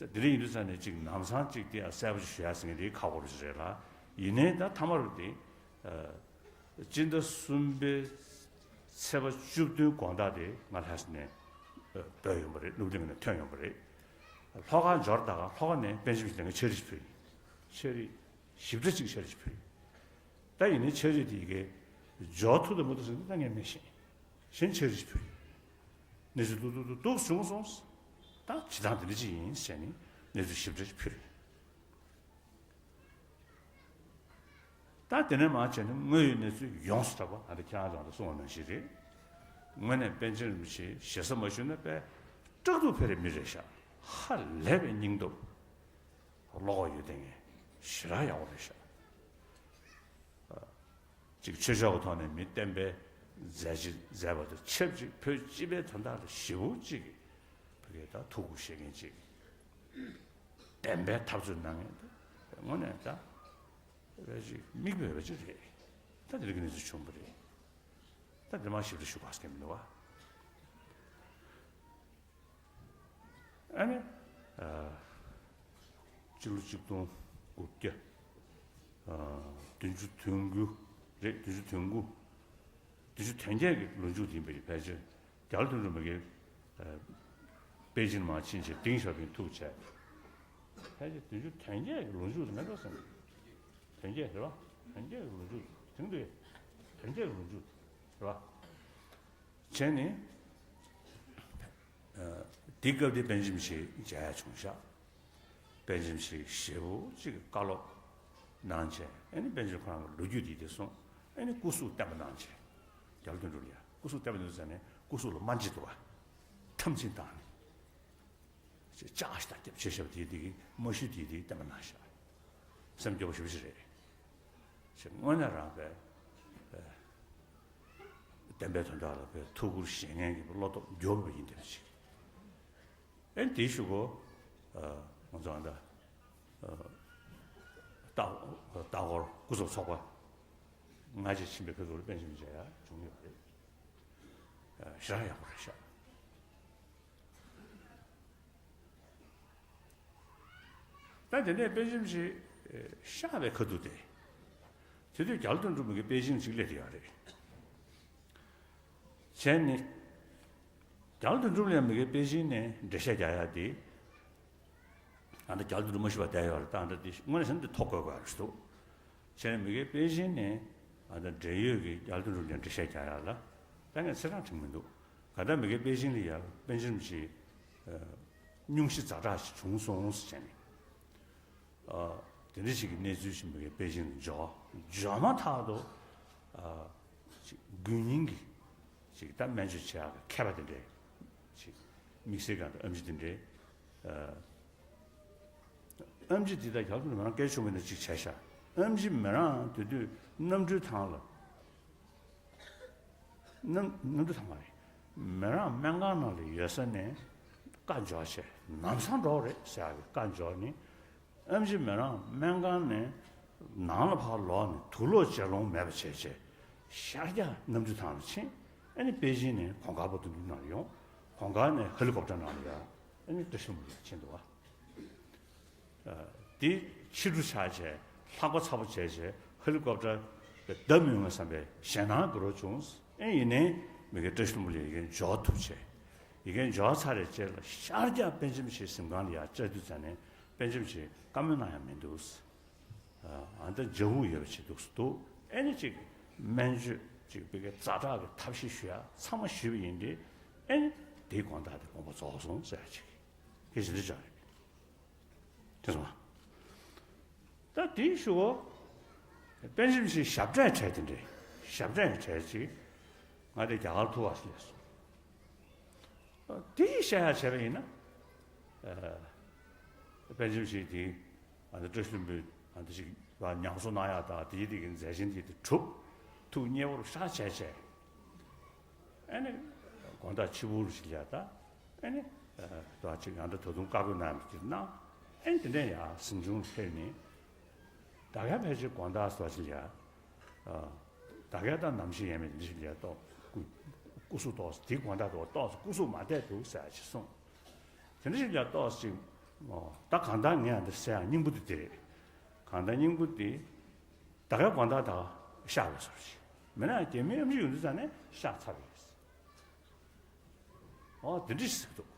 དེ་འདྲ་ཡིན་དུས་ཙང་ནས་ཅིག་ནམ་སང་ཅིག་དེ་ཡང་གསལ་པོ་ཅིག་ཞུ་ཡ་ཟེར་མཁན་དེ་ཁག་པོ་ཞིག་རེད་ལ། ཡིན་ནའི་ད་མཐའ་མར་དེ། སྤྱི་ཟླ་གསུམ་པའི་ཚེས་པ་བཅུ་བདུན་དགོང་དག་དེ་ང་ལྷ་ས་ནས་བྲོས་ཡོང་པ་རེད། སྣུབ་གླིང་ནས་ཐོན་ཡོང་པ་རེད། ལྷོ་ཁ་འབྱོར་ད་ག་ལྷོ་ཁ་ནས་པཎ་ཆེན་ཞིག་ལ་ངས་ཕྱག་བྲིས་ཕུལ་ཡིན། ཕྱག་བྲིས་ཞིབ་ཕྲ་ཅིག་ཕྱག་བྲིས་ཕུལ་ཡིན། ད་ཡིན་ནའི་ཕྱག་བྲིས་དེ་ཡི་གེ་འབྱོར་ཐུབ་དང་མ་ཐུབ་ཟེར་ན་ད་ངས་མི་ཤེས། གཞན་ཕྱག་བྲིས་ཕུལ་ཡིན། གནས་ཚུལ་ཏུག་ཏུག་ཏུག་ཏུག་བྱུང་སོང་། ད་བྱེད་སྟངས་དེ་འདྲ་ཅིག་ཡིན་ཟེར་ནས་གནས་ཚུལ་ཞིབ་ཕྲ་ཅིག་ཕུལ་ཡིན། ད་དེ་ནས་མར་བྱས་ནས་དངོས་ཡོད་གནས་ཚུལ་ཡོངས་སུ་གྲགས་པ། ང་ཚོ་ཁྱེད་རང་ཚོ་ལ་གསུངས་པ་ནང་བཞིན་རེད། དངོས་གནས་པཎ་ཆེན་རིན་པོ་ཆེ་ཞེ་ས་མ་ཞུས་ན་དཔེ་སྐྲག་སྡུག་འཕེར་བའི་མི་རེད་ཤག་ཧ་ལས་པའི་སྙིང་སྟོབས། བློ་ཁོག་ཡོད་མཁན་ཞེ་དྲག་ཡག་པོ་རེད་ཤག་ཅིག་ཆོས་ཕྱོགས་ཀྱི་ཐོག་ནས་མི་བསྟན་པའི་མཛད་རྗེས་མཛད་པ་དང་ཆབས་ཅིག་བོད་སྤྱི་པའི་དོན་དག་ལ་ཞེ་པོ་ཅིག་གི་ཕ་གིར་ད་ཐུགས་ཁུར་བཞེས་མཁན་ཅིག་བདེན་པའི་འཐབ་རྩོད་གནང་མཁན་དེ་དངོས་གནས་ད་རེ་ཅིག་མིག་དཔེ་བ་ཅིག་རེད། ད་དེ་རིགས་ཀྱི་གནས་ཚུལ་བྱུང་བ་རེད། ད་དེ་མ་ཞིབ་ཏུ་ཞུ་དགོས་ཀྱི་མི་འདུག་བ། ཨ་ནི། ཨ། སྤྱི་ལོ་གཅིག་སྟོང་དགུ་བརྒྱ། ཨ། བདུན་ཅུ་དོན་དགུ་རེད། བདུན་ཅུ་དོན་དགུ། བདུན་ཅུ་དོན་བརྒྱད་ཀྱི་ལོ་མཇུག་དེ་ཡིན་པ་རེད། ཕལ་ཆེར་རྒྱ་ལོ་དོན་གྲུབ་མ་གིར། ཨ། པེ་ཅིན་མར་ཕྱིན་བྱས་ཏིང་ཞའོ་ཕིང་ཐུག་བྱས། ཕལ་ཆེར་བདུན་ཅུ་དོན་བརྒྱད་ཀྱི་ལོ་མཇུག་དེ་མེད་འགྲོ་བསམ། དོན་བརྒྱད་རེད་པ། དོན་བརྒྱད་ཀྱི་ལོ་མཇུག་དེ་རེད། དོན་བརྒྱད་ཀྱི་ལོ་མཇུག་རེད་པ། བྱས་ནས། ཨ། དེའི་སྐབས་དེ་པཎ་ཆེན་རིན་པོ་ཆེ་མཇལ་ཡག་བྱུང་ཤག་པཎ་ཆེན་རིན་པོ་ཆེ་ཞེ་པོ་ཅིག་གི་བཀའ་སློབ་གནང་བྱས། ཨ་ནི་པཎ་ཆེན་ཁོ་རང་གི་ལོ་རྒྱུས་དེ་དེ་གསུངས། ཨ་ནི་སྐུ་གཟུགས་བསྟན་པ་གནང་བྱས། རྒྱ་ལོ་དོན་གྲུབ་ལ་ཡ་སྐུ་གཟུགས་བསྟན་པ་གནང་ཟེར་ནས་སྐུ་གཟུགས་ལ་རྨ་འབྱིན་འདུག་བ། ཁྲམ་ཆིང་བཏང་ནས། ཅིག་ལྕགས་ཤ་སྟག་རྒྱབ་བྱས་བཞག་པ་དེ་དེ་གི་རྨ་ཤུལ་དེ་དེ་བསྟན་པ་གནང་ཤག་སེམས་སྐྱོ་པོ་ཞེ་པོ་ཅིག་རེད། ཅིག་དངོས་གནས་རང་པའི། ཨ། བསྟན་པའི་དོན་དག་ལ་པའི་ཐུགས་ཁུར་བཞེས་མཁན་གྱི་བློ་སྟོབས་མགྱོགས་པ་ཡིན་བསྡད་པ་ཅིག་ཨེ་དེའི་གཞུག་གུ། ཨ། ང་ཚོ་ཨ་ད། ཨ། ལྟ་ལྟ་སྐོར་སྐུ་ཚབ་ཚོགས་པ་སྔ་རྗེས་ཕྱིན་པའི་ཁ་ཐུག་ལ་པཎ་ཆེན་མཇལ་ཡག་བྱུང་ཡོད་རེད། ཨ། ཞེ་དྲག་ཡག་པོ་རེད་ཤག་ད་དེ་ནས་པཎ་ཆེན་རིན་པོ་ཆེ་གཤེགས་པའི་ཁ་ཐུག་དེ། དེ་དུས་རྒྱ་ལོ་དོན་གྲུབ་མ་གིར་པེ་ཅིང་ཅིག་སླེབས་ཡོད་རེད། བྱས་ནས། རྒྱ་ལོ་དོན་གྲུབ་ལ་མ་གིར་པེ་ཅིང་ནས་འགྲེལ་བཤད་རྒྱག་ཡག་དེ། ཨ་ད་རྒྱ་ལོ་དོན་གྲུབ་མ་ཞུ་བ་བསྡད་ཡོད་རེད། ད་ཨ་ད་དེ་དངོས་གནས་བྱས་ན་དེ་ཐོ་འགོད་དགོས་རེད་འདུག་བྱས་ནས་མ་གིར་པེ་ཅིང་ནས་ཨ་ད་འབྲེལ་ཡོད་ཀྱི་རྒྱ་ལོ་དོན་གྲུབ་ལ་འགྲེལ་བཤད་རྒྱག་ཡག་ལ་ད་ངས་ཚེས་གྲངས་དྲན་མི་འདུག་ག་ད་མ་གིར་པེ་ཅིང་ལ་ཡ་པཎ་ཆེན་རིན་པོ་ཆེ་སྙུང་གཞི་ཛ་དྲག་ཅིག་བྱུང་སོང་ཟེར་བྱས་ནས། ཨ། དེ་འདྲ་ཞིག་གི་གནས་ཚུལ་ཞིག་མ་གིར་པེ་ཅིང་ལ་འབྱོར། འབྱོར་མ་ཐག་ཏུ། ཨ། ཅིག་དགུན་ཉིན་གྱི་ཅིག་ད་སྨན་བཅོས་བྱེད་ཡག་གི་མཁས་པ་དེ་འདྲས་ཅིག་དམིགས་བསལ་གང་དུ་ཨེམ་ཆི་དེ་འདྲས། ཨ། ཨེམ་ཆི་དེ་ད་རྒྱ་ལོ་དོན་གྲུབ་མི་རང་སྐད་ཆུང་བའི་ནང་ཅིག་བྱས་ཤག་ཨེམ་ཆི་མི་རང་དེ་དུས་གནམ་གྲུའི་ཐང་ལ། གནམ་གནམ་གྲུ་ཐང་མ་རེད། མི་རང་སྨན་ཁང་ནང་ལ་ཡོད་ས་ནས་བཀའ་འབྱོར་བྱས་ལམ་སང་འགྲོ་རེད་ཟེར་ཡག་གི་བཀའ་འབྱོར་ནས། ཨེམ་ཆི་མི་རང་སྨན་ཁང་ནས་ནང་ལ་ཕར་ལོག་ནས་དུག་ལོག་ལྗིད་ལོང་མེད་པ་བྱས་བྱས་ཤར་རྒྱག་གནམ་གྲུ་ཐང་ལ་ཕྱིན། ཨ་ནི་པེ་ཅིང་ནས་གོང་དཀར་པོ་དོན་གྲུབ་ནང་ལ་ཡོང་། གོང་དཀར་ནས་ཧེ་ལི་ཀོབ་ཊར་ནང་ལ་ཡར་ཨ་ནི་བཀྲ་ཤིས་ལྷུན་པོ་ལ་ཕྱིན་འདུག་བ། དེ་ཕྱི་དྲོ་ཆགས་བྱས་ལྷགས་པ་ཚ་པོ་བྱས་བྱས་ཧེ་ལི་ཀོབ་ཊར་བརྡབ་མི་ཡོང་བསམ་པའི་ཞེད་སྣང་དགོས་རོགས་བྱུང་། ཨེ་ཡིན་ནའི་མ་གིར་བཀྲ་ཤིས་ལྷུན་པོ་ལ་ཡ་གི་འབྱོར་ཐུབ་བྱས། ཡ་གི་འབྱོར་ཚར་རེད་བྱས་ལ་ཤར་རྒྱག་པཎ་ཆེན་རིན་པོ་ཆེའི་གཟིམ་ཁང་ལ་ཡར་བཅར་དུས་ཙམ་ནས་པཎ་ཆེན་རིན་པོ་ཆེས་བཀའ་མོལ་གནང་ཡག་མི་འདུག་ཨ་ད་ཇ་འུ་ཡོད་པ་ཅིག་འདུག་སེ་འདུག་ཨེ་ནི་ཅིག་སྨན་བཅོས་ཅིག་བི་གའི་ཛ་དྲག་གི་ཐབས་ཤེས་ཞུ་ཡག་ཚང་མ་ཞུས་པ་ཡིན་ཏེ། ཨེ་ནི་དེའི་དགོང་དག་དེ་དགོངས་པ་རྫོགས་སོང་ཟེར་ཡག་ཅིག་གི་ཞིག་འདི་ཅག་རེད། དེ་སོང་། ད་དེའི་གཞུག་གུ་པཎ་ཆེན་རིན་པོ་ཆེས་ཞབས་གྲས་གྲས་དེ་འདྲས་ཞབས་གྲས་གྲས་ཅིག་ང་དེ་རྒྱ་གར་ཐུག་པ་ཞིག་སླེབས་སོང་། དེ་བཤད་ཡག་བྱས་པ་ཡིན་ན། ཨ། པཎ་ཆེན་རིན་པོ་ཆེ་དེ་ཨ་ནི་བཀྲ་ཤིས་ལྷུན་པོའི་ཨ་ནི་ཞིག་ལ་ཉམས་གསོ་གནང་ཡག་དང་དེའི་དེ་གི་མཛད་ཆེན་དེ་དེ་གྲུབ། ཐུགས་མཉེས་པོ་ཧྲག་བྱས་བྱས། ཨ་ནི་དགོང་དག་ཕྱི་པོ་རུ་ཞིག་ལ་ད། ཨ་ནི། ཨ། ད་ཅིག་ཡང་ད་ད་དུང་བཀའ་བསྒོ་གནང་ཡག་དེ་གནང་། ཨ་ནི་དེ་འདྲ་ཡང་གཟིམ་ཆུང་སླེབས་ནས། ད་ག་ཕལ་ཆེར་དགོང་དག་སོགས་ཅིག་ལ། ཨ། ད་ག་ད་ནམ་ཞིག་ཡས་མས་འདི་ཞིག་ལ་ཏོག་སྐུ་སྐུ་གཟུགས་ཏོག་ཙམ་དེའི་དགོང་དག་ཏོག་ཏོག་ཙམ་སྐུ་གཟུགས་མ་བདེ་འདུག་ཟེར་ཡག་ཅིག་གསུངས། དེ་འདྲ་ཞིག་ལ་ཏོག་ཙམ་ཅིག་ད་གང་ལྟར་ངས་འདི་ཟེར་ཡག་སྙིང་པོ་དེ་དེ་རེད། གང་ལྟར་སྙིང་པོ་དེ་ད་ག་དགོང་དག་ད་གཤེགས་པའི་བཟོ་འདྲ་ཞིག་མིན་ན་རྒྱ་མི་ཨེམ་ཆི་ཡོང་དུས་ཙམ་ནས་གཤེགས་ཚར་བ་རེད། ཨོ་དེ་འདྲ་ཞིག་འདུག་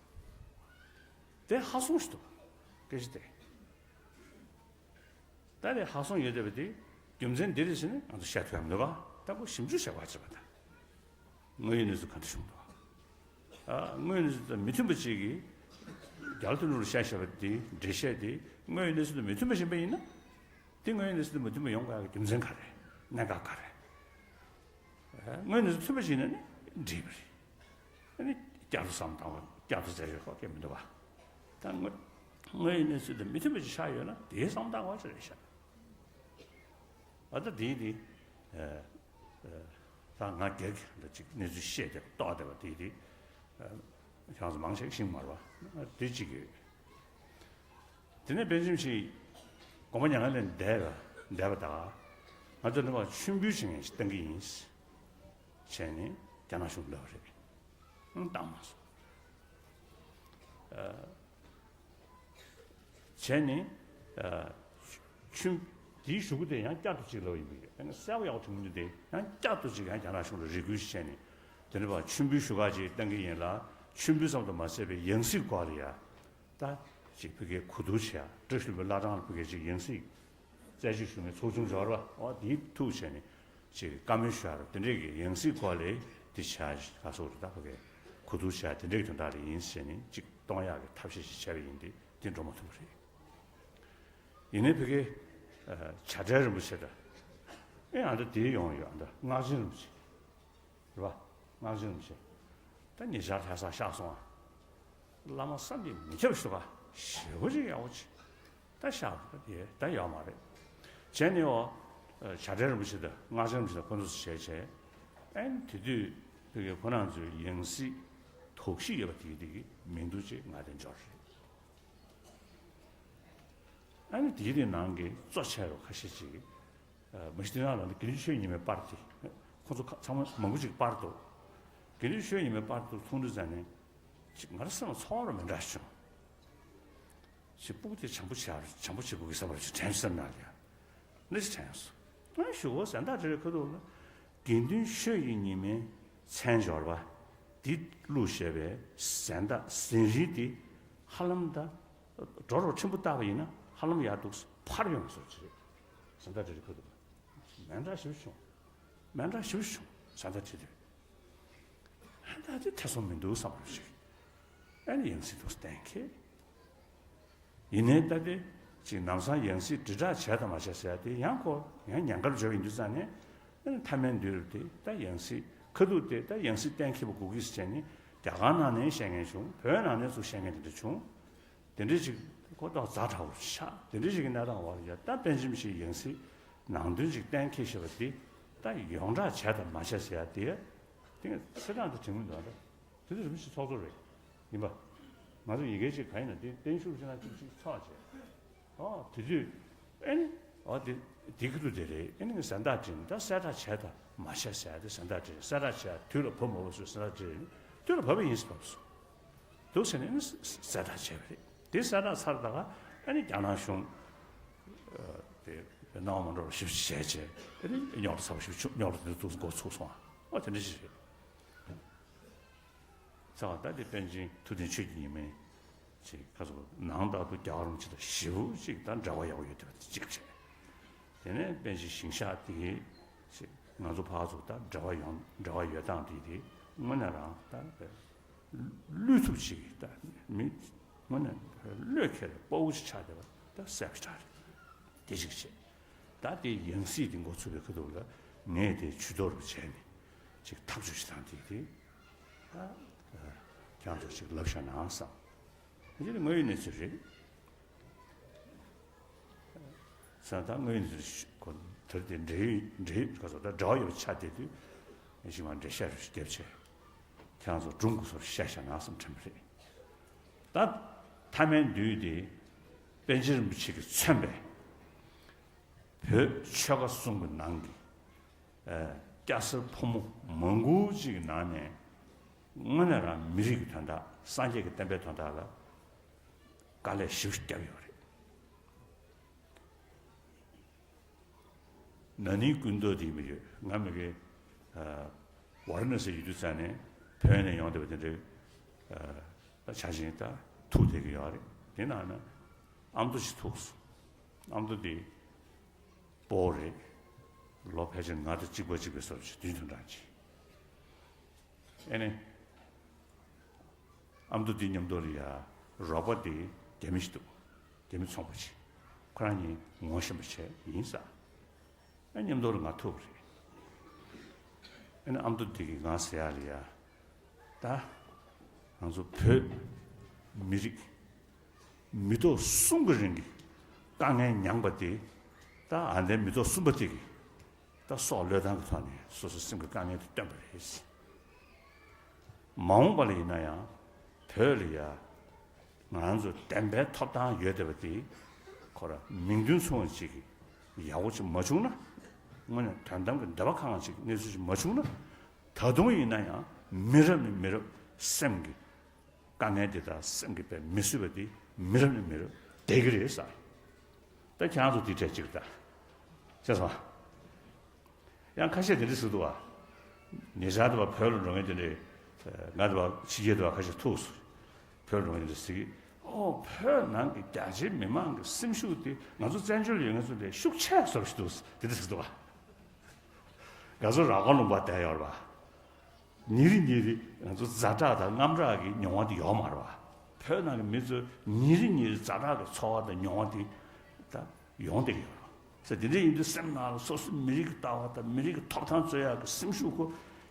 དེ་ཧ་སོང་ཞིག་འདུག་སྐད་ཆ་དེ། ད་དེ་ཧ་སོང་ཡོད་བསྡད་པ་དེ་རྒྱུ་མཚན་འདི་རེད་ཟེར་ནས་ང་ཚོ་བཤད་ཐུབ་ཡག་མི་འདུག་ག་ད་ཁོ་ཞིབ་འཇུག་བྱེད་པ་བྱེད་པ་དང་། དངོས་ཡོད་གནས་ཚུལ་ག་འདྲ་བྱུང་འདུག་ཨ། དངོས་ཡོད་གནས་ཚུལ་དང་མི་མཐུན་པ་ཅིག་གིས་རྒྱ་ལོ་དོན་གྲུབ་ལ་བཤད་བཞག་པ་དེ་འགྲེལ་བཤད་དེ་དངོས་ཡོད་གནས་ཚུལ་དང་མི་མཐུན་པ་ཡིན་པ་ཡིན་ན། དེ་དངོས་ཡོད་གནས་ཚུལ་དང་མི་མཐུན་པ་ཡོང་དགོས་ཡག་གི་རྒྱུ་མཚན་ག་རེ། གནད་འགག་ག་རེ། ཨ། དངོས་གནས་མཐུན་པ་ཞིག་ཡིན་ན་ནི་འགྲིག་པ་རེད། ཨ་ནི་བསྐྱར་དུ་བསམ་བཏང་བ། བསྐྱར་དུ་བཙལ་ཡོད་ཁོག་སྐད་མི་འདུག་པ། ད་དངོས་དངོས་ཡོད་གནས་ཚུལ་དང་མི་མཐུན་པ་ཞིག་ཆགས་ཡོད་ན་དེའི་བསམ་བཏང་བ་ཅིག་རེད་ཤག། ཨ། ད་དེའི་དེ། ཨ། ཨ། ད་ང་སྒེར་གྱི་འདྲ་ཅིག་གནས་ཚུལ་བཤད་བསྡད་པ་རྟོགས་བསྡད་པ་དེའི་དེ། ཨ། ཁྱེད་རང་ཚོ་མང་ཆེ་ཤེས་ཀྱི་མ་རེད་པ། དེ་གཅིག་ཡོད། དེ་ནས་དཔལ་ཆེམས་ཤིག་དགོངས་པ་མྱ་ངན་ལས་འདས་པ་འདས་པ་དང་། ང་ཚོ་འདི་མ་མཆོད་འབུལ་བྱེད་མཁན་ཞིག་བཏང་གི་ཡིན་བྱས་ནས་རྒྱ་ནག་གཞུང་ལབ་པ་རེད། ཨང་། བཏང་མ་སོང་། ཨ། བྱས་ནས། ཨ། མཆོད། དེའི་གཞུག་གུ་དེ་ཡང་བསྐྱར་དུ་གཅིག་ལབ་ཡིན་པས། ཨ་ནི་གསལ་པོ་ཡག་པོ་མཐོང་གི་འདུག་སྟེ། ཡང་བསྐྱར་དུ་གཅིག་ཡང་རྒྱ་ནག་གཞུང་ལ་རེ་སྐུལ་ཞིག་བྱས་ནས། དེ་འདྲ་བ་མཆོད་འབུལ་ཞུ་ག་ཅིག་བཏང་གི་ཡིན་ལ། མཆོད་འབུལ་ཙམ་དུ་མ་ཟད་པའི་ཡང་སྲིད་སྐོར་ལ་ཡ། ད་ཅིག་བོད་སྐད་གོ་བསྡུར་བྱས། བཀྲ་ཤིས་ལྷུན་པོའི་བླ་བྲང་ལ་བོད་སྐད་ཅིག་ཡང་སྲིད་རྩད་གཅོད་ཞུ་མཁན་ཚོགས་ཆུང་འབྱོར་བ། འོ། དེ་ཐུགས་བྱས་ནས་ཅིག་བཀའ་མོལ་ཞུ་ཡ་རེད། དེ་འདྲས་ཀྱི་ཡང་སྲིད་སྐོར་ལ་དེ་བྱ་ག་སོགས་རེད། ད་བོད་སྐད་གོ་བསྡུར་བྱས། དེ་འདྲས་ཀྱི་དོན་དག་ལ་ཡིན་ཟེར་ནས་ཅིག་གཏོང་ཡག་གི་ཐབས་ཤེས་ཤིག་བྱས་པ་ཡིན་ཏེ། དེ་འགྲོ་མ་ཐུབ་པ་རེད། ཡིན་ནའི་བོད་སྐད། ཨ། བྱ་བྲལ་རིན་པོ་ཆེ་དང་། ཨེ། ཨ། ད་དེ་ཡོང་ཡོད། ཨ། ད་སྔགས་ཆེན་རིན་པོ་ཆེ། རེད་པ། སྔགས་ཆེན་རིན་པོ་ཆེ། ད་ཉེ་ཆར་ལྷ་སར་གཤེགས་སོང་ཨ། བླ་མ་བསམ་གྱིས་མི་ཁྱབ་པ་ཞིག་འདུག་ག། ཞེ་པོ་ཅིག་ཡག་པོ་ཅིག། ད་གཤེགས་པ་དེ་ད་ཡོད་མ་རེད། བྱས་ནས། འོ། བྱ་བྲལ་རིན་པོ་ཆེ་དང་སྔགས་ཆེན་རིན་པོ་ཆེ་དང་ཁོང་ཚོ་བྱས་བྱས། ཨ་ནི་དེ་དུས་བོད་ཀྱི་ཁོ་རང་ཚོའི་ཡང་སྲིད་དོགས་གཞི་ཡོད་པ་དེ་དེ་གི་མིང་ཐོ་ཅིག་ང་དེ་འབྱོར་རེད། ཨ་ནི་དེའི་རིང་ནང་གི་གཙོ་ཆེ་བ་ཁ་ཤས་ཅིག། ཨ། མ་གཞི་དེ་ནང་ལ་ནི་དགེ་འདུན་ཆོས་ཉི་མའི་པར་དེ། ཁོང་ཚོ་ཁ། ཚང་མ་མང་པོ་ཅིག་པར་འདུག། དགེ་འདུན་ཆོས་ཉི་མའི་པར་དེ་མཐོང་དུས་ཙ་ནས་ཅིག་ང་རང་སེམས་ལ་ཚོར་བ་མི་འདྲ་བྱུང་། ཅིག་སྤུ་གུ་དེ་བྱམས་པོ་བྱ། བྱམས་པོ་བྱེད་དགོས་ཀྱི་བསམ་པ་ཅིག་དྲན་སོང་། སེམས་ནང་ལ་ཡང་འདི་ཞིག་དྲན་སོང་། ཨ། ཞུ་གོ། གཟེངས་རྟགས་སྤྲད་པའི་ཁ་ཐུག་ལ། དགེ་འདུན་ཆོས་ཀྱི་ཉི་མའི་མཚན་སྦྱོར་བ་འདི་བླུགས་བཞག་པའི་གཟེངས་རྟགས་ཟིན་བྲིས་འདི་ཧ་ལམ་ད་འགྲོ་རོགས་ཕྲན་བུ་བཏགས་པ་ཡིན་ན་ཧ་ལམ་ཡག་འདུག། ཕར་ཡོང་སོང་ཅིག། གཟེངས་རྟགས་སྤྲད་དུས་ཁོ་ཚོ་མི་འདྲ་ཞིག་བྱུང་། མི་འདྲ་ཞིག་བྱུང་། གཟེངས་རྟགས་སྤྲད་དུས། ཨ། ད་དེ་ཐེ་ཚོམ་མི་འདུག་བསམ་པ་ཞིག། ཨ་ནི་ཡང་སྲིད་དུ་གཏན་འཁེལ། ཡིན་ནའི་ད་དེ་ཅིག་ལམ་སང་ཡང་སྲིད་དྲིལ་བསྒྲགས་བྱས་དང་མ་བྱས་ཟེར་ཡ་དེ་ཡང་ཁོ་ཡང་ཉེན་ཁར་འཇོག་ཡིན་དུས་ཙ་ནས། ཨ་ནི་མཐའ་མའི་དུས་རབས་དེ་ད་ཡང་སྲིད་ཁ་ཐུག་དེ་ད་ཡང་སྲིད་གཏན་འཁེལ་བ་དགོས་ཀྱི་ཟེར་ནས་རྒྱ་གར་ནང་ནས་བཤད་མཁན་བྱུང་། བོད་ནང་ནས་ཚུར་བཤད་མཁན་དེ་འདྲ་བྱུང་། དེ་འདྲ་ཅིག་གོ་རྟོགས་ཛ་དྲག་པོ་ཆགས། དེ་འདྲ་ཅིག་གི་གནས་སྟངས་འོག་ལ་ཡ། ད་དཔལ་ཆེམས་ཤིག་ཡང་སྲིད་ནང་དོན་ཅིག་གཏན་འཁེལ་བཞག་པ་དེ་ད་ཡོངས་བསྒྲགས་བྱས་དང་མ་བྱས་ཟེར་ཡ་དེ། དེ་ཚེས་གྲངས་དེ་དྲན་གྱི་མི་འདུག་ཨ། ད་དེ་དུས་རིན་པོ་ཆེ་ཚོགས་གཙོ་རེད། ཡིན་པ། ང་ཚོ་ཡི་གེ་ཅིག་ག་ཡིན་ན་དེ་བརྟན་བཞུགས་ཅིག་ན་ཅིག་ཅིག་ཚོགས་བྱས། ཨོ། དེ་དུས། ཨེ་ནི། ཨོ། དེ་དེ་ཁ་ཐུག་དེ་རེད། ཨེ་ནི་ངས་གཟེངས་རྟགས་བྲིས་ནས། ད་གསལ་བསྒྲགས་བྱས་དང་མ་བྱས་ཟེར་ཡ་དེ། གཟེངས་རྟགས་བྲིས། གསལ་བསྒྲགས་བྱས། དུས་ལ་བབ་མ་བབ་སོགས་གཟེངས་རྟགས་བྲིས། དུས་ལ་བབ་པ་ཡིན་ཟེར་བབས་སོང་། འདུག་ཟེར་ནས་ཨེ་ནི་གསལ་བསྒྲགས་བྱས་པ་རེད། དེ་གསལ་བསྒྲགས་ཚར། ད་ག་ཨེ་ནི་རྒྱ་ནག་གཞུང་། ཨ། དེ་སྣང་བ་མ་འགྲོ་བ་ཞིབ་ཞིབ་བྱས་བྱས། ཨེ་ནི་རྙོག་དྲ་ཚ་པོ་ཞིག་བྱུང་། རྙོག་དྲ་དེ་འདུག་འགོ་ཚུགས་སོང་ཨ། ཨོ། དེ་འདྲ་ཞིག་རེད། ཚེ་དབང་ད་དེ་པཎ་ཆེན་ཐུབ་བསྟན་ཆོས་ཀྱི་ཉི་མའི་ཅིག་ཁ་སོ་ནང་ལྟར་དུ་རྒྱལ་བ་རིན་པོ་ཆེ་དང་ཞེ་པོ་ཅིག་ད་འབྲེལ་བ་ཡག་པོ་ཡོད་བསྡད་པ་དེ་གཅིག་བྱས། དེ་ནས་པཎ་ཆེན་ཞིང་གཤེགས་དེ་ཅིག་ང་ཚོ་ཕར་ཚུར་ད་འབྲེལ་བ་ཡོང་། འབྲེལ་བ་ཡོད་སྟངས་དེ་དེ་དངོས་གནས་རང་ད་བློས་ཐུབ་ཅིག་ད་མི་དངོས་གནས་བློས་འཁེལ་བའི་དཔའ་བོ་ཅིག་ཆགས་བསྡད་པ་ད་གསལ་པོ་ཞེ་དྲག་རེད། དེ་གཅིག་བྱས། ད་དེ་ཡང་སྲིད་དེ་འགོ་ཚུགས་པའི་ཁ་ཐུག་ལ་ངས་དེ་ཇུས་གཏོགས་རུ་བྱས་ནས་ཅིག་ཐག་གཅོད་བྱེད་སྟངས་དེ་དེ། ཨ། ཁྱེད་རང་ཚོ་ཅིག་ལབ་བཞག་ན་བསམ། འདི་ནི་དངོས་ཡོད་གནས་ཚུལ་རེད། ས་ད་དངོས་ཡོད་གནས་ཚུལ་ཁོ་དེར་དེ་འབྲེལ་ཡོད་འབྲེལ་ཡོད་ག་ཚོད་ད་འབྲེལ་བ་ཡོད་པ་ཆགས་བསྡད་དུས། ཞིག་མ་འགྲེལ་བཤད་རེ་ཞིག་རྒྱབ་བྱས། ཁྱེད་རང་ཚོ་སྒྲུང་གོ་སོར་བཤད་བཞག་ན་བསམ་དྲན་པ་རེད། ད་མཐའ་མའི་དུས་དེ་པཎ་ཆེན་རིན་པོ་ཆེ་གིས་མཚོན་པའི་བོད་ཆོལ་ཁ་གསུམ་གྱི་ནང་གི། ཨ། སྐྱ་སེར་ཕོ་མོ་མང་པོ་ཅིག་གི་ནང་ནས་དངོས་གནས་རང་མི་རིགས་ཀྱི་དོན་དག། སངས་རྒྱས་ཀྱི་བསྟན་པའི་དོན་དག་ལ་དཀའ་ལས་ཞེ་པོ་བརྒྱབ་ཡོད་རེད། ན་ནིང་སྐུ་མདོག་དེ་མི་ཡོད། ང་མི་གི། ཨ། ཝཱ་ར་ཎ་སི་ཡོད་དུས་ཙ་ནས་བོད་ནས་ཡོང་བསྡད་པ་དེ་འདྲའི། ཨ། ད་ཆ་ཆེན་ད་ཐུག་བསྡད་ཀྱི་ཡོད་རེད། དེ་ནང་ན་ཨ་མདོ་ཅིག་ཐུག་སོང་། ཨ་མདོ་དེ་སྤོ་བོ་རེད། ལོ་ཕལ་ཆེར་ང་དང་གཅིག་པ་གཅིག་པའི་བཟོ་འདྲ་ཅིག། བདུན་ཐུང་གྲངས་ཅིག། ཨེ་ནི། ཨ་མདོ་དེ་མཉམ་དུ་ལ་ཡ་རོགས་པ་དེ་རྒྱ་མི་ཞིག་འདུག། རྒྱ་མི་ཚོང་པ་ཅིག། ཁོ་རང་གཉིས་ངོ་ཤེས་པ་བྱས་ཡིན་ས། ཨ་མཉམ་དུ་ལ་ང་ཐུག་པ་རེད། ཨ་ནི་ཨ་མདོ་འདི་གིས་ང་ཟེར་ཡག་ལ་ཡ། ད་ང་ཚོ་བོད་མི་རིགས་མི་ཐོག་གསུམ་གྱི་རིང་གི་དཀའ་ངལ་མྱངས་པ་དེ། ད་ཨ་ནི་མི་ཐོག་གསུམ་པ་དེ་གིས་ད་སྲོག་བློས་བཏང་གི་ཐོག་ནས་སོ་སོའི་སེམས་ཀྱི་དཀའ་ངལ་དེ་བཏོན་པ་རེད། མ་འོངས་པ་ལ་ཡིན་ན་ཡང་བོད་ལ་ཡ། ང་རང་ཚོ་བདེན་པའི་ཐོབ་ཐང་ཡོད་བསྡད་པ་དེ་ཁོ་ར་མིང་དོན་མཚུངས་པ་ཅིག་གི་ཡག་པོ་ཅིག་མ་བྱུང་ན། དངོས་གནས་དོན་དམ་གྱི་འདོད་པ་ཁེངས་པ་ཅིག་གནས་ཚུལ་ཅིག་མ་བྱུང་ན། ད་དུང་ཡིན་ན་ཡང་མི་རབས་ནས་མི་རབས་སེམས་ཀྱི་དཀའ་ངལ་འདི་དག་སེམས་ཀྱི་དཔེ་མི་བཟོད་པ་དེ་མི་རབས་ནས་མི་རབས་བསྡད་ཀྱི་རེད་ཟེར། ད་ཁྱེད་རང་ཚོ་དེ་གྲས་གཅིག་རེད་ད། ཤེས་སོང་། ཡང་ཁ་ཤས་དེ་འདྲ་ཟེར་འདུག་བ། ཉེ་ཆར་དུ་བ་བོད་ལ་འགྲོ་མཁན་དེ་འདྲས། ང་དུ་བ་ཕྱི་རྒྱལ་དུ་བ་ཁ་ཤས་ཐུག་སོང་། བོད་ལ་འགྲོ་མཁན་དེ་འདྲས་ཟེར་གི། ཨོ་བོད་ནང་གི་རྒྱ་ཆེའི་མི་མང་གི་སེམས་ཤུགས་དེ་ང་ཚོ་བཙན་བྱོལ་ཡོད་མཁན་ཚོ་ལས་ཤུགས་ཆེ་བཟོ་ཞིག་འདུག་དེ་འདྲ་ཟེར་འདུག་བ། ང་ཚོ་རང་དབང་ལུང་པ་བསྡད་ཡོད་རེད་བ། ཉིན་རེ་ཉིན་རེ་ང་ཚོ་ཛ་དྲག་དང་དངངས་སྐྲག་གི་མྱོང་བ་དེ་ཡོད་མ་རེད་བ། བོད་ནང་གི་མི་ཚོ་ཉིན་རེ་ཉིན་རེ་ཛ་དྲག་གི་ཚོར་བ་དང་མྱོང་བ་དེ་ད་ཡོང་བསྡད་ཀྱི་ཡོད་རེད་བ། ཟེར་དེ་འདྲ་ཡིན་དུས་སེམས་ནང་ལ་སོ་སོའི་མི་རིགས་ཀྱི་ལྟ་བ་དང་མི་རིགས་ཀྱི་ཐོབ་ཐང་རྩོད་ཡག་གི་སེམས་ཤུགས་ཁོ་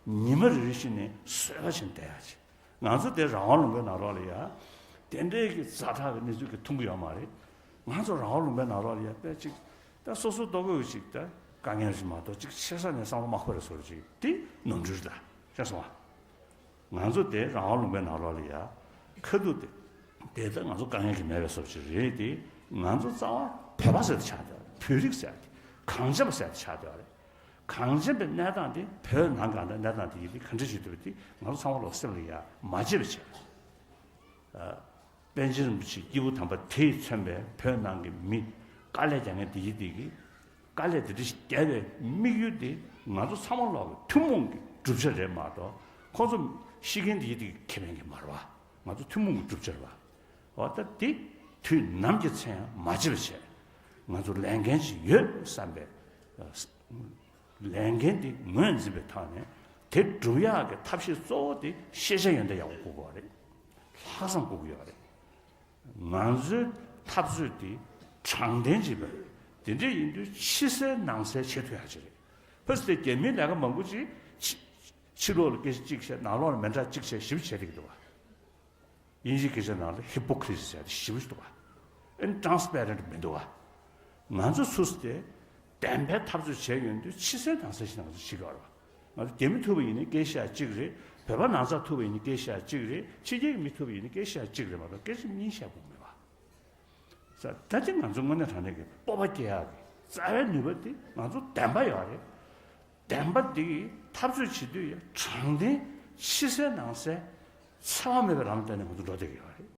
ཉི་མ་རེ་རེ་བཞིན་ནས་གསོས་ཀ་བྱས་བསྡད་ཡག་ཅིག་ང་ཚོ་དེ་རང་དབང་ལུང་པའི་ནང་ལོགས་ལ་ཡ། དེ་འདྲའི་གི་ཛ་དྲག་གི་གནས་ཚུལ་གི་མཐོང་གི་ཡོད་མ་རེད། ང་ཚོ་རང་དབང་ལུང་པའི་ནང་ལོགས་ལ་ཡ་དཔེ་ཅིག་ད་སོ་སོ་ལྟོ་གོས་ཅིག་ད་དཀའ་ངལ་ཞིག་མ་གཏོགས་ཅིག་ཆེ་ས་ནས་བསམ་བློ་མ་འཁོར་བའི་བཟོ་འདྲ་ཅིག་དེ་ནོར་འཁྲུལ་རེད་ད། ཤེས་སོང་ང་། ང་ཚོ་དེ་རང་དབང་ལུང་པའི་ནང་ལོགས་ལ་ཡ། ཁ་ཐུག་དེ། དེ་ད་ང་ཚོ་དཀའ་ངལ་གྱི་མེད་པའི་བཟོ་ཅིག་རེད་དེ། ང་ཚོ་རྩ་བ་བོད་པ་ཟེར་དེ་ཆགས་བསྡད་ཡོད་རེད། བོད་རིགས་ཟེར་དེ། གངས་ཅན་པ་ཟེར་དེ་ཆགས་བསྡད་ཡོད་རེད། གངས་ཅན་པའི་གནས་སྟངས་དེ་བོད་ནང་གི་གནས་སྟངས་དེ་ཡིན་དེ་ག་འདྲ་བྱེད་ཐུབ་པ་དེ་ང་ཚོ་ཚང་མ་ལོག་སེམས་ལ་ཡ་མ་བརྗེད་པ་བྱས། ཨ། པཎ་ཆེན་རིན་པོ་ཆེ་སྐྱེས་བུ་དམ་པ་དེས་མཚོན་པའི་བོད་ནང་གི་མི་དཀའ་ལས་རྒྱག་མཁན་དེ་ཡིན་དེ་གི། དཀའ་ལས་དེ་འདྲ་ཞིག་རྒྱག་པའི་དམིགས་ཡུལ་དེ་ང་ཚོ་ཚང་མ་ལོག་གི་ཐུན་མོང་གི་གྲུབ་ཆ་རེད་མ་གཏོགས་ཁོང་ཚོ་ཤི་མཁན་དེ་ཡིན་དེ་གི་ཁེ་ཕན་གྱི་མ་རེད་བ། ང་ཚོ་ཐུན་མོང་གི་གྲུབ་ཆ་རེད་བ། འོ་ད་དེ་དུས་ནམ་གྱི་ཚེ་ཡང་མ་བརྗེད་པ་བྱས། ང་ཚོ་ལས་འགན་ཞིག་ཡོད་བསམ་པའི་ལས་འགན་དེ་ངོས་འཛིན་པའི་ཐོག་ནས་དེ་སྒྲུབ་ཡག་གི་ཐབས་ཤེས་གཙོ་བོ་དེ་ཤེས་བྱ་ཡོན་ཏན་ཡག་པོ་དགོས་ཀྱི་ཡོད་རེད། ལྷག་བསམ་དགོས་ཀྱི་ཡོད་རེད། ང་ཚོའི་འཐབ་རྩོད་དེ་དྲང་བདེན་བྱེད་པ་དེ་འདྲ་ཡིན་དུས་ཕྱི་གསལ་ནང་གསལ་བྱེད་ཐུབ་ཡག་ཅིག་རེད། ཕ་སི་ཏེ་རྒྱ་མིའི་ལས་ཀ་མང་པོ་ཅིག་ཕྱི་ཕྱི་ལོགས་ལ་སྐད་ཆ་གཅིག་བཤད་ནང་ལོགས་ལ་མི་འདྲ་གཅིག་བཤད་ཞིབ་བྱེད་ཀྱི་འདུག་བ། དབྱིན་ཇིའི་སྐད་ཆ་ནང་ལ་ཧི་པོ་ཀི་རི་སི་ཟེར་ཏེ་ཞེ་པོ་ཞིག་འདུག་བ། ཨེ་ཊ་རན་སི་པེ་རེན་ཊི་མི་འདུག་བ། ང་ཚོ་ཚུར་དེ་བདེན་པའི་འཐབ་རྩོད་བྱས་ཡོང་དུས་ཕྱི་གསལ་ནང་གསལ་ཞིག་ང་ཚོ་བྱེད་དགོས་རེད་བ། ང་ཚོ་རྒྱ་མི་ཐུག་པ་ཡིན་ན་སྐད་ཆ་གཅིག་རེད། བོད་པ་ནང་ཚགས་ཐུག་པ་ཡིན་ན་སྐད་ཆ་གཅིག་རེད། ཕྱི་རྒྱལ་གྱི་མི་ཐུག་པ་ཡིན་ན་སྐད་ཆ་གཅིག་རེད་མ་གཏོགས་སྐད་ཆ་གཉིས་བཤད་དགོས་མེད་བ། ས་ད་ཅི་ང་ཚོ་དངོས་གནས་དྲང་གནས་ཀྱི་སྤོབས་པ་སྐྱེ་ཡག་གི་རྩ་བའི་ནུས་པ་དེ་ང་ཚོ་བདེན་པ་ཡོད་རེད། བདེན་པ་འདི་གི་འཐབ་རྩོད་བྱེད་དུས་ཡང་དྲང་བདེན་ཕྱི་གསལ་ནང་གསལ་འཚེ་བ་མེད་པའི་ལམ་བསྟན་ནས་ང་ཚོ་འགྲོ་བསྡད་ཀྱི་ཡོད་རེད།